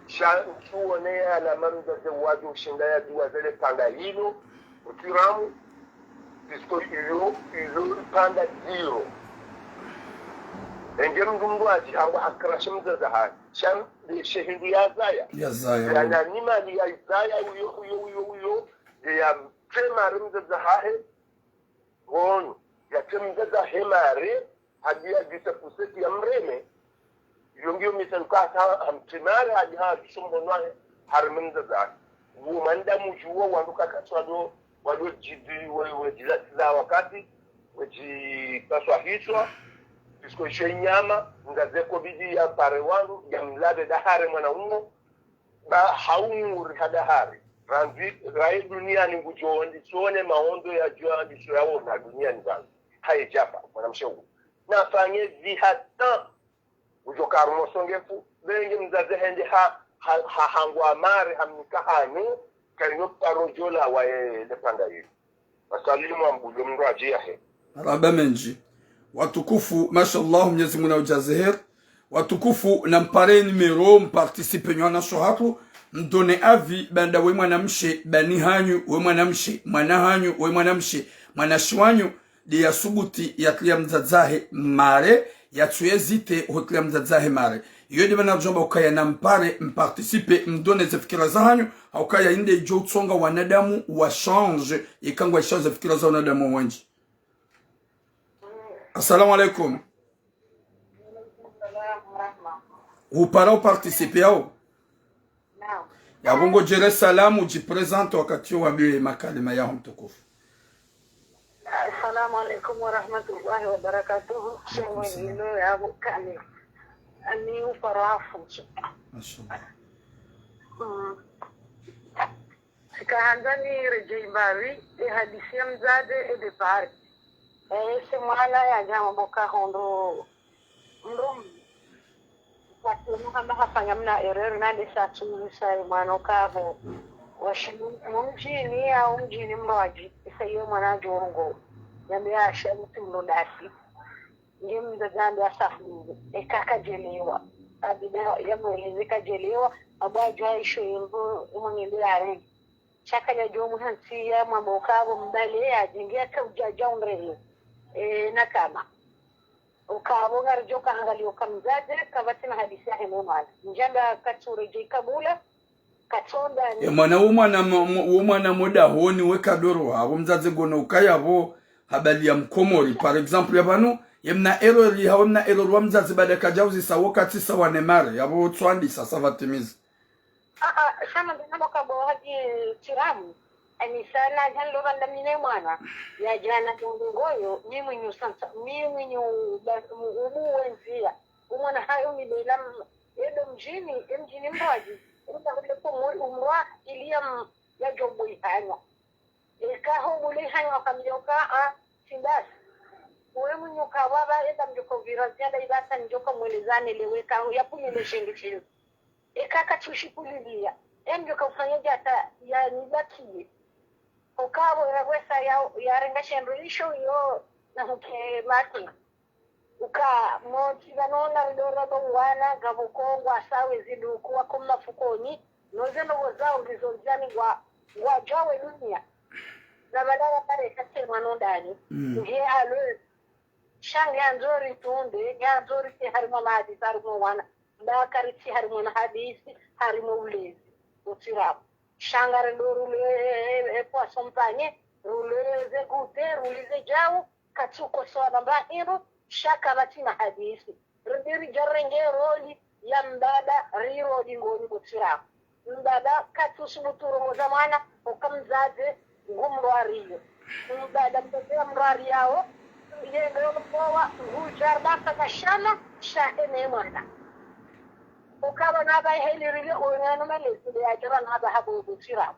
Sha, nkiwone ya alama mdzadze wadjo ushinda ya dua zele panda ilo, utiramu, puisque iyo, iyo panda zéro. Enge mndru mndru adji, awa hakrashe mdzadze hahe. Sha, nde she hindru ya zaya. Ya zaya, ya oui. Na ni mali ya zaya, uyo, uyo, uyo, uyo, nde ya trema re mdzadze hahe. Ngono, yatse mdzadze hahe mare, hadi ya djisa kuseti ya mreme. Iyo ngiyo misali ka hata hamtsi mare, hadi ha djisa mhono wahe, hareme mdzadze hahe. Uwo mwanadamu djuwa wandru kaka tswado, wado djidi, we, we djila tila wakati, we djipaswa hitswa, puisque isho inyama, ngaze kobidi ya pare wandru, ya mlabe dahari mwana umo, ba haumuri ha dahari. Randzi, raye duniani ngudjo wandisone maondo yadjo wandisho yaona duniani pvanu. Haye djafa, mwanamshe uwo. Nafanye zi hata. Udjo karumo songefu, benge mdzadze hende ha, ha, ha hangwa mare, hamnika hanu, kayino paro djola waye le panda yili. Wasalimu ambulo mndru adji yahe. Marahaba mendji. Watukufu, mashallah, Mwenyezi Mungu naudjaze heri. Watukufu, nampare numéro, mparticipe nyi wanasho hatru, mdone avis, ba ndawe mwanamshe, bani hanyu, we mwanamshe, mwana hanyu, we mwanamshe, mwanashi wanyu, nde ya subuti yatria mdzadze hahe mare, yatsu hésiter hutria mdzadze hahe mare. Iyo nde mana ridjomba ukaya nampare, mparticipe, mdone ze fikira zahanyu, ha ukaya inde idjo utsonga wanadamu wa change, yeka ngwa change ze fikira za wanadamu wendji. Assalamu alaikum. Upara uparticipe yao? Naam. Yapvo ngodjere salamu, udjiprésente wakati wo wambe makalima yaho mtukufu. Assalamu alaikum warahmatullahi wabarakatuh. Alaikum salam. Shemwe ino yapvo kani. Ani upara afu. Mashallah. Mm. Tsika handza niredjeyi mbapvi, e hadisi ya mdzadze, e départ. Ese mwana yadja mambo kaho ndo, ndo m-, wakati mwana hafanya mna erreur, nande sa tsu sa e mwana ukaho. Washi mu-, mumdjini ya umdjini mrwadji, esa ye mwana adjo urungo. Yambe asha mtu mno dasi. Nge mdzadze ande asafu, eka kadjelewa. Abida yamweleze kadjelewa, abo adjwa isho yembo, imwengende yarenge. Sha kadjadjo muhantsiya, mwambe ukaya bo mbale, yadjenge yaka udjadja undrele. E, nakama. Ukaya bo ngaridjo kaangaliya uka mdzadze, kapvatsina hadisi yahe ne mwana. Ndjamba katsuredjei kabula, katsonda ni. E mwana, wo mwana mo-, mo-, wo mwana mo dahoni, we kadoro, abo mdzadze ngono ukaya bo, habari ya mkomori. Par exemple, ya pvanu, ye mna erreur, hawe mna erreur wa mdzadze baada kadjauzisa, wo katsisa wa nemare, yabo tswandisa, savatimizi. Ah, ah, shama ndina moka bo hadi tiramu. Ani sana, djani lo pvanda mi ne mwana. Ya djana ndrongo ngoyo, mi mwinyi usansa, mi mwinyi uba-, ubu wenziya. Umwana hayo mi bela m-, edo mdjini, e mdjini mrwadji. Unda kule ko mori umrwa, ili ya m-, ya djo bo ihanya. Eka ho bule ihanya wakamdjoka, ah, si basi. Uwe mwinyi uka waba, eda mdjoka uvira ziada ibasa ndjoka mwelezane lewe ka, ya pulile shendu shendu. Eka katsushi puliliya. E mdjoka ufanya djata ya nibakiye. Ukaya bo ya wesa ya, ya renga shendro isho yo na huke mati. Uka motsi pvanu naridoro bo wana, ngapvo ko ngwasawe ziduku wako mafukoni, noze nowo zao ngizo ndzani ngwa, ngwadjawe dunia. Na baada ya pare kate mwana ndani. Mm. Nge alo, sha nge andzo ritunde, nge andzo rike harimwa mahadisi harimwa wana. Mba karitsi harimwa mahadisi, harimwa ulezi. Utsiramu. Sha ngaridoro rule, e, e, e, poisson panye, rule ze gute, rule ze djau, katsukosowa na mba hindru, sha kapvatsina hadisi. Ridi ridja renge roli ya mbaba, rirodi ngoni bo tiramu. Mbaba katsusubutu rongoza mwana, oka mdzadze, ngumrwariyo. Mbaba mdzadze ya mrwariyawo, yende yo mkowa, ngudja rdasa kashana, shahe ne mwana. Ukaya bo naba iheli rile, uwe ngano malezi, le ya djaba naba habo bo tiramu.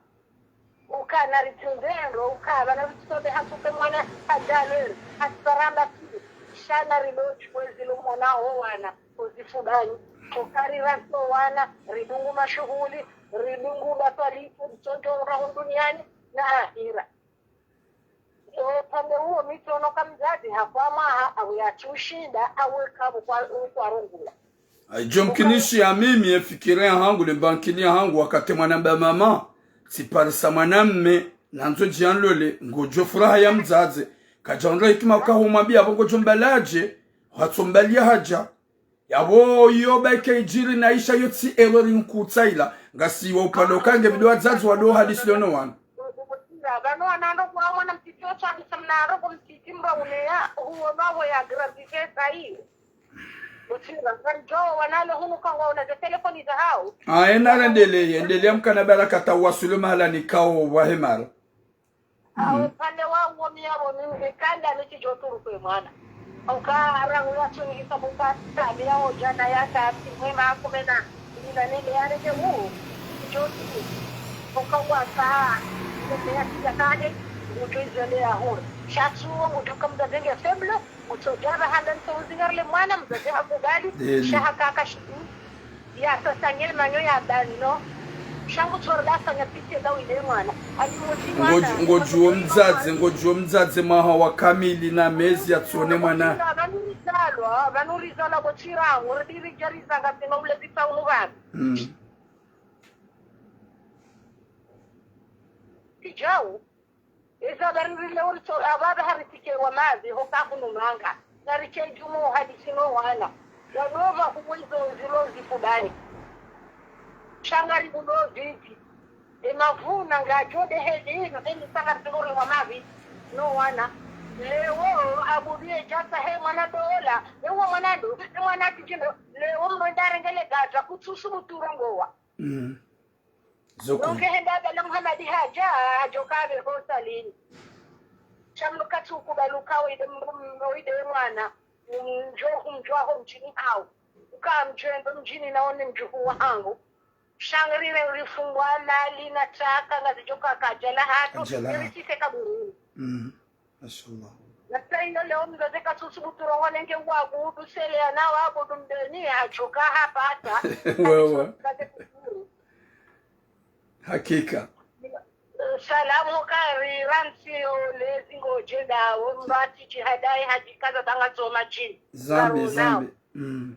Ukaya na ritundendo, ukaya pvanu ritsonde hasuke mwana hadjalele, hasaramba ki, sha na ridochi kwezi lo mwana ho wana, kozifubani. Ukaya riranso wana, ridungu mashuhuli, ridungu batwalifu, ritsodjo raho duniani, na ahira. Upande uwo mi tsono ka mdzadze hafwa mwaha, awe yatsushinda, awe kabo kwa, kwa rongula. Ayi, djo mkinishi ya mimi, ye fikira ya hangu, le mba nkini ya hangu, wakati mwana mba mama, tsiparisa mwana mme, nandzo djianlole, ngodjo furaha ya mdzadze. Kadjaonda hikima uka humwambiya, abo ngodjo mbaladje, hatso mbaliya hadja. Yabo yo baike idjiri na isha yo tsi erreur nkuu tsaila. Ngasi wa upande uka nge video wadzadze wado hadisi leo no wana. Pvanu wana ndo kwa mwana mtiti otswandisa mna ndo kwa mtiti mba uneya, huwo mawe ya gravité sayi. Butira, kanjo wanalo hunu kangwa una ze telefoni za hao. Ah, ena rendeleye, endelea mkana baraka tawasulu mahala nikao wahe mara. Awo pvanu wa uwo mi abo mi, e kanda mi tsidjo turu kwe mwana. Uka rangu ya tsuni kisa buka, tabi ya odja na ya tabi, mwe ma kumena, ina nende ya reke uwo, tsidjo turu. Uka wasa, nende ya tsidja kahe, ngudjo izele ya hura. Sha tsuwo, ngudjo ka mdzadze nge faible, utsodja ba handa ntso uzingarile mwana, mdzadze hakubali, sha hakaka shi-, ya sasa nge manyo ya bani, no? Sha ngutsorela fanya pitié da wile mwana. Adi mudji mwana, ngodjo, ngodjo mdzadze, ngodjo mdzadze mwaha wa kamili na mezi ya tsone mwana. Pvanu rizalwa, pvanu rizalwa bo tiramu, ridiri djari zanga tsino ule zitsa unu pvanu. Mm. Tsidjau. Eza bari rile uri tso, ababa hari tike wa mazi, hoka hunu manga. Nari tse djumu hadisi no wana. Wadova huwe izo zilo zifubani. Sha ngari budo viti. E mavuna ngadjo de heli ino, eni sanga tse uri wa mavi, no wana. Leo, abudu ye djasa he mwana dola. E wa mwana ndo, e mwana tijino. Leo mwenda rengele gaza, kutsusu muturongowa. Mm. Zoko. Donc, henda bala Muhammad hadja, hadjo kabe ho salini. Sha mnu katsu kubaluka wide mru-, wide mwana. Mdjo, mdjo ho mdjini hao. Uka mdjo ndo mdjini na one mdjuhu wa hangu. Sha ngari ne rifungwa lali na tsaka ngazidjo ka kadjala hatru. Kadjala. Ngirisise kaburini. Mm. Mashallah. Na tsaino leo mdzadze katsusubutu rongowa nge wabudu sele ya na wabudu mdeni, hadjo ka hapata. Wewe. Hakika. Salamu kari ransi yo lezi ngodjenda, wo mbati djihadai hadji kaza tanga tsoma djini. Zambi, zambi. Mm.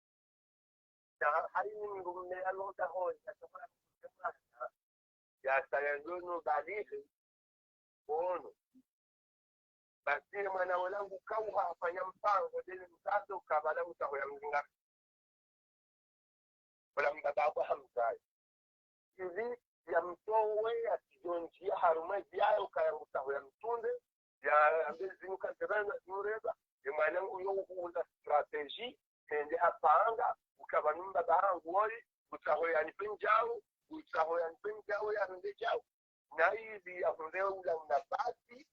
Sha hari ni mndru mme alonda hoja, sha mwana, ya saya ndono balihi, ono. Basi ye mwana wola nguka uhafanya mpango ndele mzazi ukabala ngutsaho yamzingare. Wola mbaba wakwe hamzaya. Ili yamtowe yatsidjondjia harumwa ezi yayo ukaya ngutsaho yamtunde, yambe zinu kazirana nureba, ye mwana nguyo uhundra stratégie, nende hapanga, ukaba nu mbaba hangu woyi, ngutsaho yanipve ndjau, ngutsaho yanipve ndjau, yarende ndjau. Na ili yahundre ula nafasi,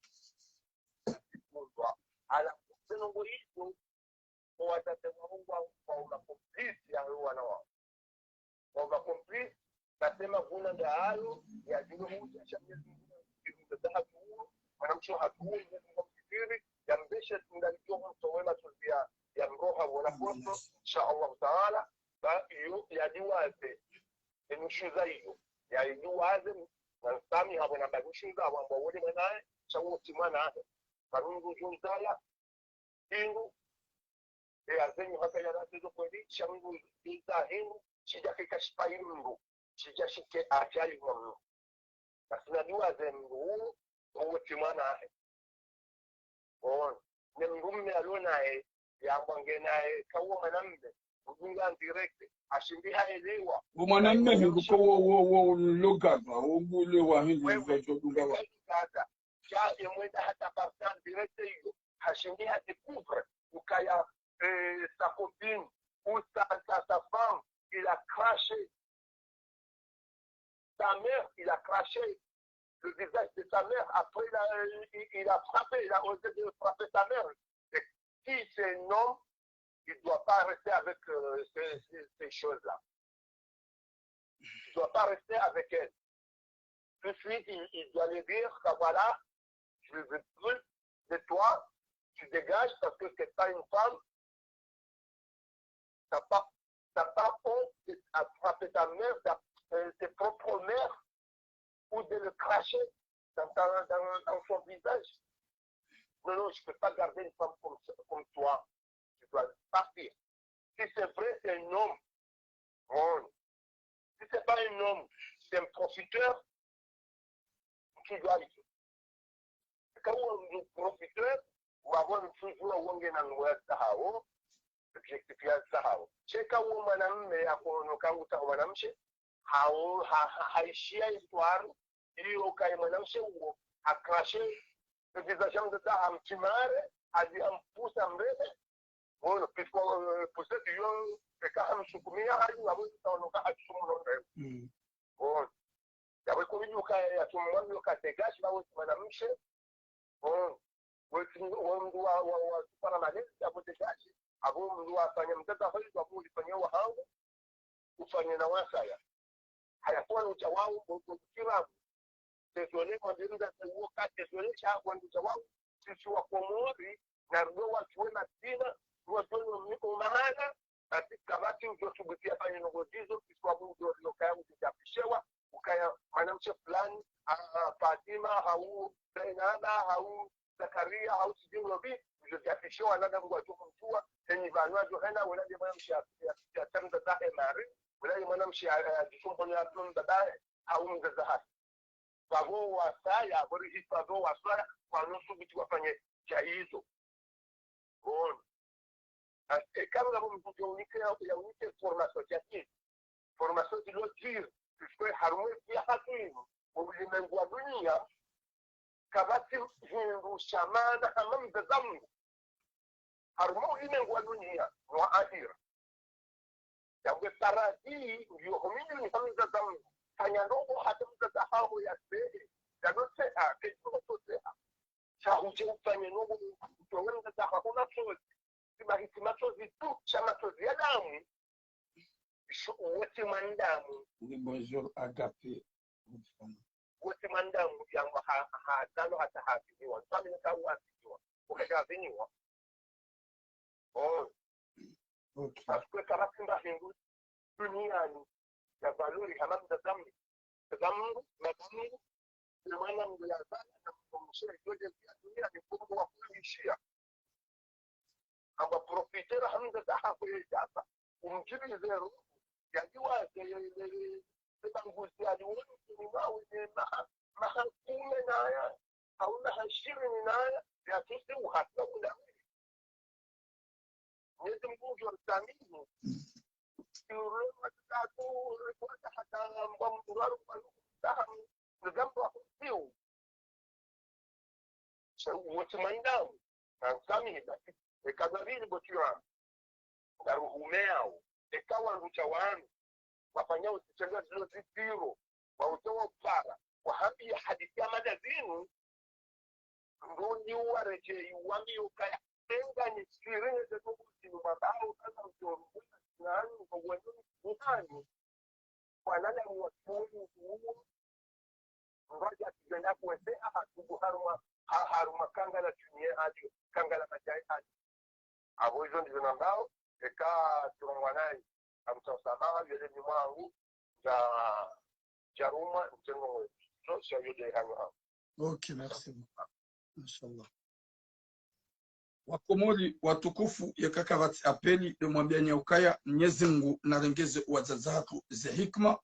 ikundwa. Halafu ze ndrongoo izo, owadzadze wawo wa, wa, wa ma complice ya wana wawo. Wa ma complice, nasema kuna nda ayo, ya djile huja, sha Mwenyezi Mungu, mwanamshe hatuo, Mwenyezi Mungu amsitiri, yambeshe tunda lijo mtowe matsozi ya, ya mroha wala koso, insha Allah Taala, ba iyo, yadiwaze, enushuza iyo, yadiwaze, na nsami habo na mba nushuza, wamba wole mwanae, sha uwo tsi mwanahe. Kanungu juzala, hindru, e azenyu hata ya nase zo kweli, sha Mungu iza hindru, shidja keka shipa hindru, shidja shike ajali mwa mnu. Basi nadiwaze mndru uwo, uwo tsi mwanahe. Bon, ne mndru mme alo naye, yambwa nge naye, kauwo mwanamme, udunga en direct, hashindi haelewa. Wo mwanamme hindru ko wo, wo, wo, logaba, wo ngule wa hindru, wewe, zo, zo dunga wa. Sha ye mwenda hata partant direct iyo, hashindi ha découvre, ukaya, euh, sa copine, ou sa, sa, sa femme, il a craché. Sa mère, il a craché le visage de sa mère. Après, il a, il, il a frappé, il a osé de frapper sa mère. Et si c'est un homme, il doit pas rester avec, euh, ces, ces, ces choses-là. Il doit pas rester avec elle. Tout de suite, il, il doit lui dire que voilà, je ne veux plus de toi, tu dégages parce que c'est pas une femme. T'as pas, t'as pas honte de frapper ta mère, ta, euh, tes propres mères, ou de le cracher dans, ta- dans, dans son visage. Non, non, je peux pas garder une femme comme, ça- comme toi. Tu dois partir. Si c'est vrai, c'est un homme. Bon. Si c'est pas un homme, c'est un profiteur, tu dois aller. Quand on nous profiteur, ou avoir une toujours à Wangen en West Sahara, objectif ya Sahara. Cheka uwo mwanamme ya kuono kangu ta mwanamshe, hao, ha, ha, haishia histoire, ili ukaye mwanamshe uwo, ha cracher, le visage de ta amtimare, hadi ampousse amrebe, bon, puisque, euh, pour cette yo, eka hamsukumia, hadi wabo taonoka hadi sumuno ndio. Mm. Bon. Yawe kuri yuka ya tumwa yuka dégage, ba wote mwanamshe. Bon. Wote wa, wa, wa, wa, supara malezi, abo dégage. Abo mndru wafanya mtata hoyi, abo ulifanya wa hangu, ufanye na wasaya. Haya, kwa nucha wao, bo, bo, kirabu. Désolé, kwa ndemda, uoka, désolé, sha, kwa nucha wao. Sisi wa Komori, na ndo wajue mazina, wajue no miko mahana, basi kabati ujo subutia fanye ndrongoo zizo, kiswa bu ujo rio kaya ujo japishewa, ukaya mwanamshe fulani, ah, Fatima, hau Zainaba, hau Zakaria, hau sijui Robi, ujo japishewa, nada mngu ajo kumjua, enyi vanu ajo hena, wala ye mwanamshe ya, ya, ya tamza zahe mari, wala ye mwanamshe ya, ya jisumbo ya tumza zahe, hau mza zahe. Vavo wasaya, vori hifadho wasaya, kwa nusu biti wafanye jaizo. Bon. Eka ngapvo mndru ya unike, ya unike formation ya ki. Formation zilo ziri, puisque harumwa ya hatu inu, ulimengu wa dunia, kapvatsi hindru sha maana hama mzaza Mungu. Harumwa ulimengu wa dunia, no wa ahira. Yambwe paradis, ngiyo ho mdjuni ha mzaza Mungu. Fanya ndrongoo hata mzaza haho ya sehe. Ya no seha, ke no to seha. Sha huje ufanye ndrongoo, utowe mzaza haho matsozi. Sibahi si matsozi tu, sha matsozi ya damu. Isho, wote mwanadamu. Oui, bonjour, Agape. Wote mwanadamu yamba ha, ha, dalo hata hafiliwa. Ntwamini ka wafiliwa. Ukaja viniwa. Oh. Ok. Parce que kama simba hindu, duniani, ya valori hama mzaza Mungu. Mzaza Mungu, mzaza Mungu, ni mwana Mungu ya zana, na Mungu mshe, yote ya duniani, Mungu wa kuishia. Amba profiter hamza za hako ye jasa. Umjibize roho. Yadiwaze ye, ye, ye, ye banguzi yadiwoni ni mawe ne maha, maha kume na ya. Hauna Mashiri ni naya, ya tusi uhasa undawili. Mwenyezi Mungu ngudjo risamihi. Sirema tatu, ripota hata mbwa mduraru kwa nuku, tahamu, nizambo wa kusiu. Sha wontsi mwanadamu, na nsamihi basi. Eka ngapvili bo tiwa, ngaruhumeao. Eka wandru sha wanu, wafanyao zitendwa zilo ziziro, wautowa upara, wahambiya hadisi ya mada zinu, ndo ni waredjeyi wambiyo ukaya, enga ni siri ne zetu zinu mabao, kana utoru, nani, kwa wanu, nani, kwa nani, wa, Ngoja tugenda kuwese aha tubu harumwa, ha-, harumwa kangala dunia hali, kangala madjai hali. Apvo izo ndizo nambao, eka tsurongwa nayi, amtsaha samaha, yele ni mwangu, dja, djarumwa, ntsengo mwe. So, sha yode hanyo hangu. Ok, merci beaucoup. Mashallah. Wakomori watukufu, yeka kapvatsi appel, ndo mwambiani ya ukaya, Mnyezi Mngu narengeze wadzadze hatru ze hikima,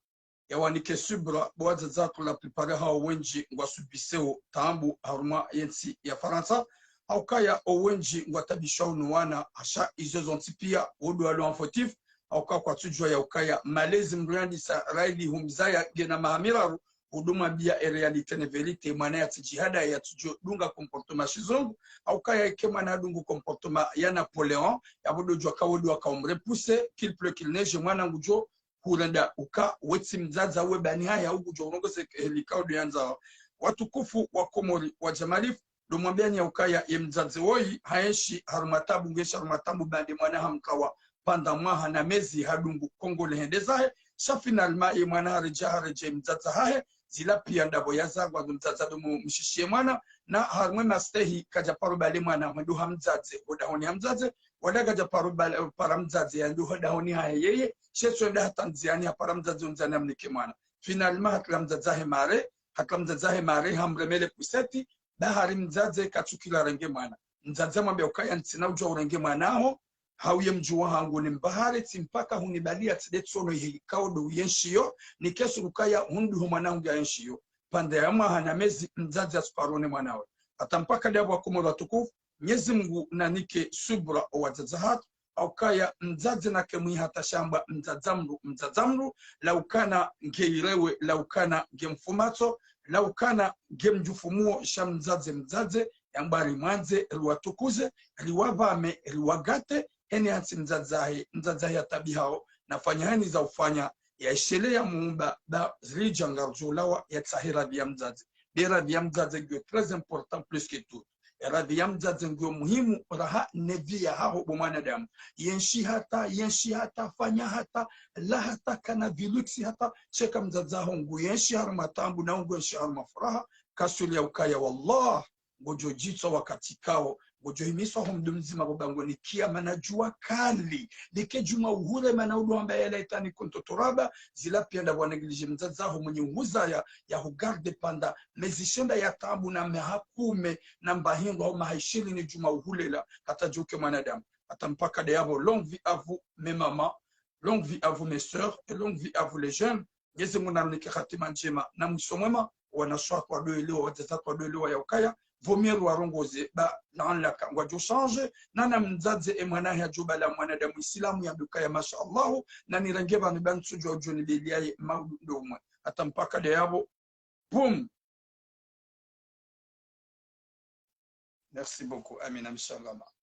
yawanike subra, bo wadzadze hatru la plupart hawo wendji ngwasubiseo taabu harumwa yentsi ya Farantsa, ha ukaya owendji ngwatabishwao no wana, hasha izo zontsi pia, wodo walo en fautif, ha ukaya kwatsudjuwa ya ukaya, malezi mdru yandisa raili humzaya ngena maha miraru, hudumwambiya e réalité ne vérité, mwana yatsidjihada yatsudjo dunga comportement shizungu, ha ukaya eke mwana hadungu comportement ya Napoléon, yapvo ndo djuwa ka wodo waka umrepousser, qu'il pleuve qu'il neige, mwana ngudjo hurenda uka wetsi mdzadze we bani haya ngudjo urongoze, eh, likao ndo yandzao. Watukufu wa Komori wa Jamalifu, ndo mwambiani ya ukaya ye mdzadze woyi, hayenshi harumwa taabu, ngenshi harumwa taabu, bande mwana hamkawa, pvanda mwaha na mezi hadungu Kongo le hende zahe, sha finalement ye mwana haredja, haredja ye mdzadze hahe, zila pia ndapvo yazangwa ndo mdzadze ndo mu-, mshishiye mwana, na harumwa mastehi kadja paro bale mwana, mwendo ha mdzadze, hodahoni ha mdzadze, wala kadja paro bale, para mdzadze, yando hodahoni hahe yeye, shetso enda hata ndziani hapara mdzadze, undziani hamnike mwana. Finalement, hatula mdzadze hahe mare, hatula mdzadze hahe mare, hamremele puseti, ba hari mdzadze katsukila renge mwana. Mdzadze hamwambiya ukaya ntsina udjuwa urenge mwana haho, hauye mdjuwa hangu ni mbahare, tsi mpaka hunibaliya tsi nde tsono ihe ikao ndo uyenshiyo, nike suru ukaya hundru ho mwana hangu yayenshiyo. Pvanda ya mwaha na mezi mdzadze yatsuparone mwana we. Hata mpaka ndapvo wakomori watukufu, Mnyezi Mngu nanike subra owadzadze hatru, ha ukaya mdzadze nake mwi hata shamba mdzadze mdru, mdzadze mdru, lau kana nge irewe, lau kana nge mfumatso, lau kana nge mdjufumuo, sha mdzadze, mdzadze, yamba rimwandze, riwatukuze, riwapvame, riwagate, heni hantsi mdzadze hahe, mdzadze hahe yatabihao, nafanya heni za ufanya, yaishele ya muumba, ba zilidja ngarudjo ulawa, yatsahe radhi ya mdzadze. Be radhi ya mdzadze ngiyo très important plus que tout. Radhi ya mdzadze ngiyo muhimu raha ne vie yahaho bo mwanadamu. Yenshi hata, yenshi hata, fanya hata, la hata, kana vie luxe hata, sha eka mdzadze haho ngu yenshi harumwa taabu na ngu yenshi harumwa furaha, kasuli ya ukaya wallah, ngodjo djitswa wakati kao, ngodjo himiswa ho mdru mdzima bo bangweni kiyama na djuwa kali, like djuma uhure mana udo hamba ya laitani kuntu turaba, zila pia ndapvo wa négligé mdzadze haho mwenye uhuzaya, yahugarde pvanda mezi shenda ya taabu na maha kume na mbahingo hau maha ishirini djuma uhulela, hata djuke mwanadamu. Hata mpaka ndeyapvo, longue vie à vous, mes mamans, longue vie à vous, mes sœurs, et longue vie à vous, les jeunes. Mnyezi Mngu narinike hatima ndjema na mwiso mwema, wanashe hatru wado elewa, wadzadze hatru wado elewa ya ukaya, vaut mieux riwarongoze, ba, laanlaka ngwadjo changer, na na mdzadze e mwana hahe yadjo bala mwanadamu Islamu yambe ukaya, masha Allahu, na nirenge pvanu ba ntsudjuwa udjo nibeliyaye maudu ndo umwe. Hata mpaka ndeyapvo, boum. Merci beaucoup, Amina, masha Allah.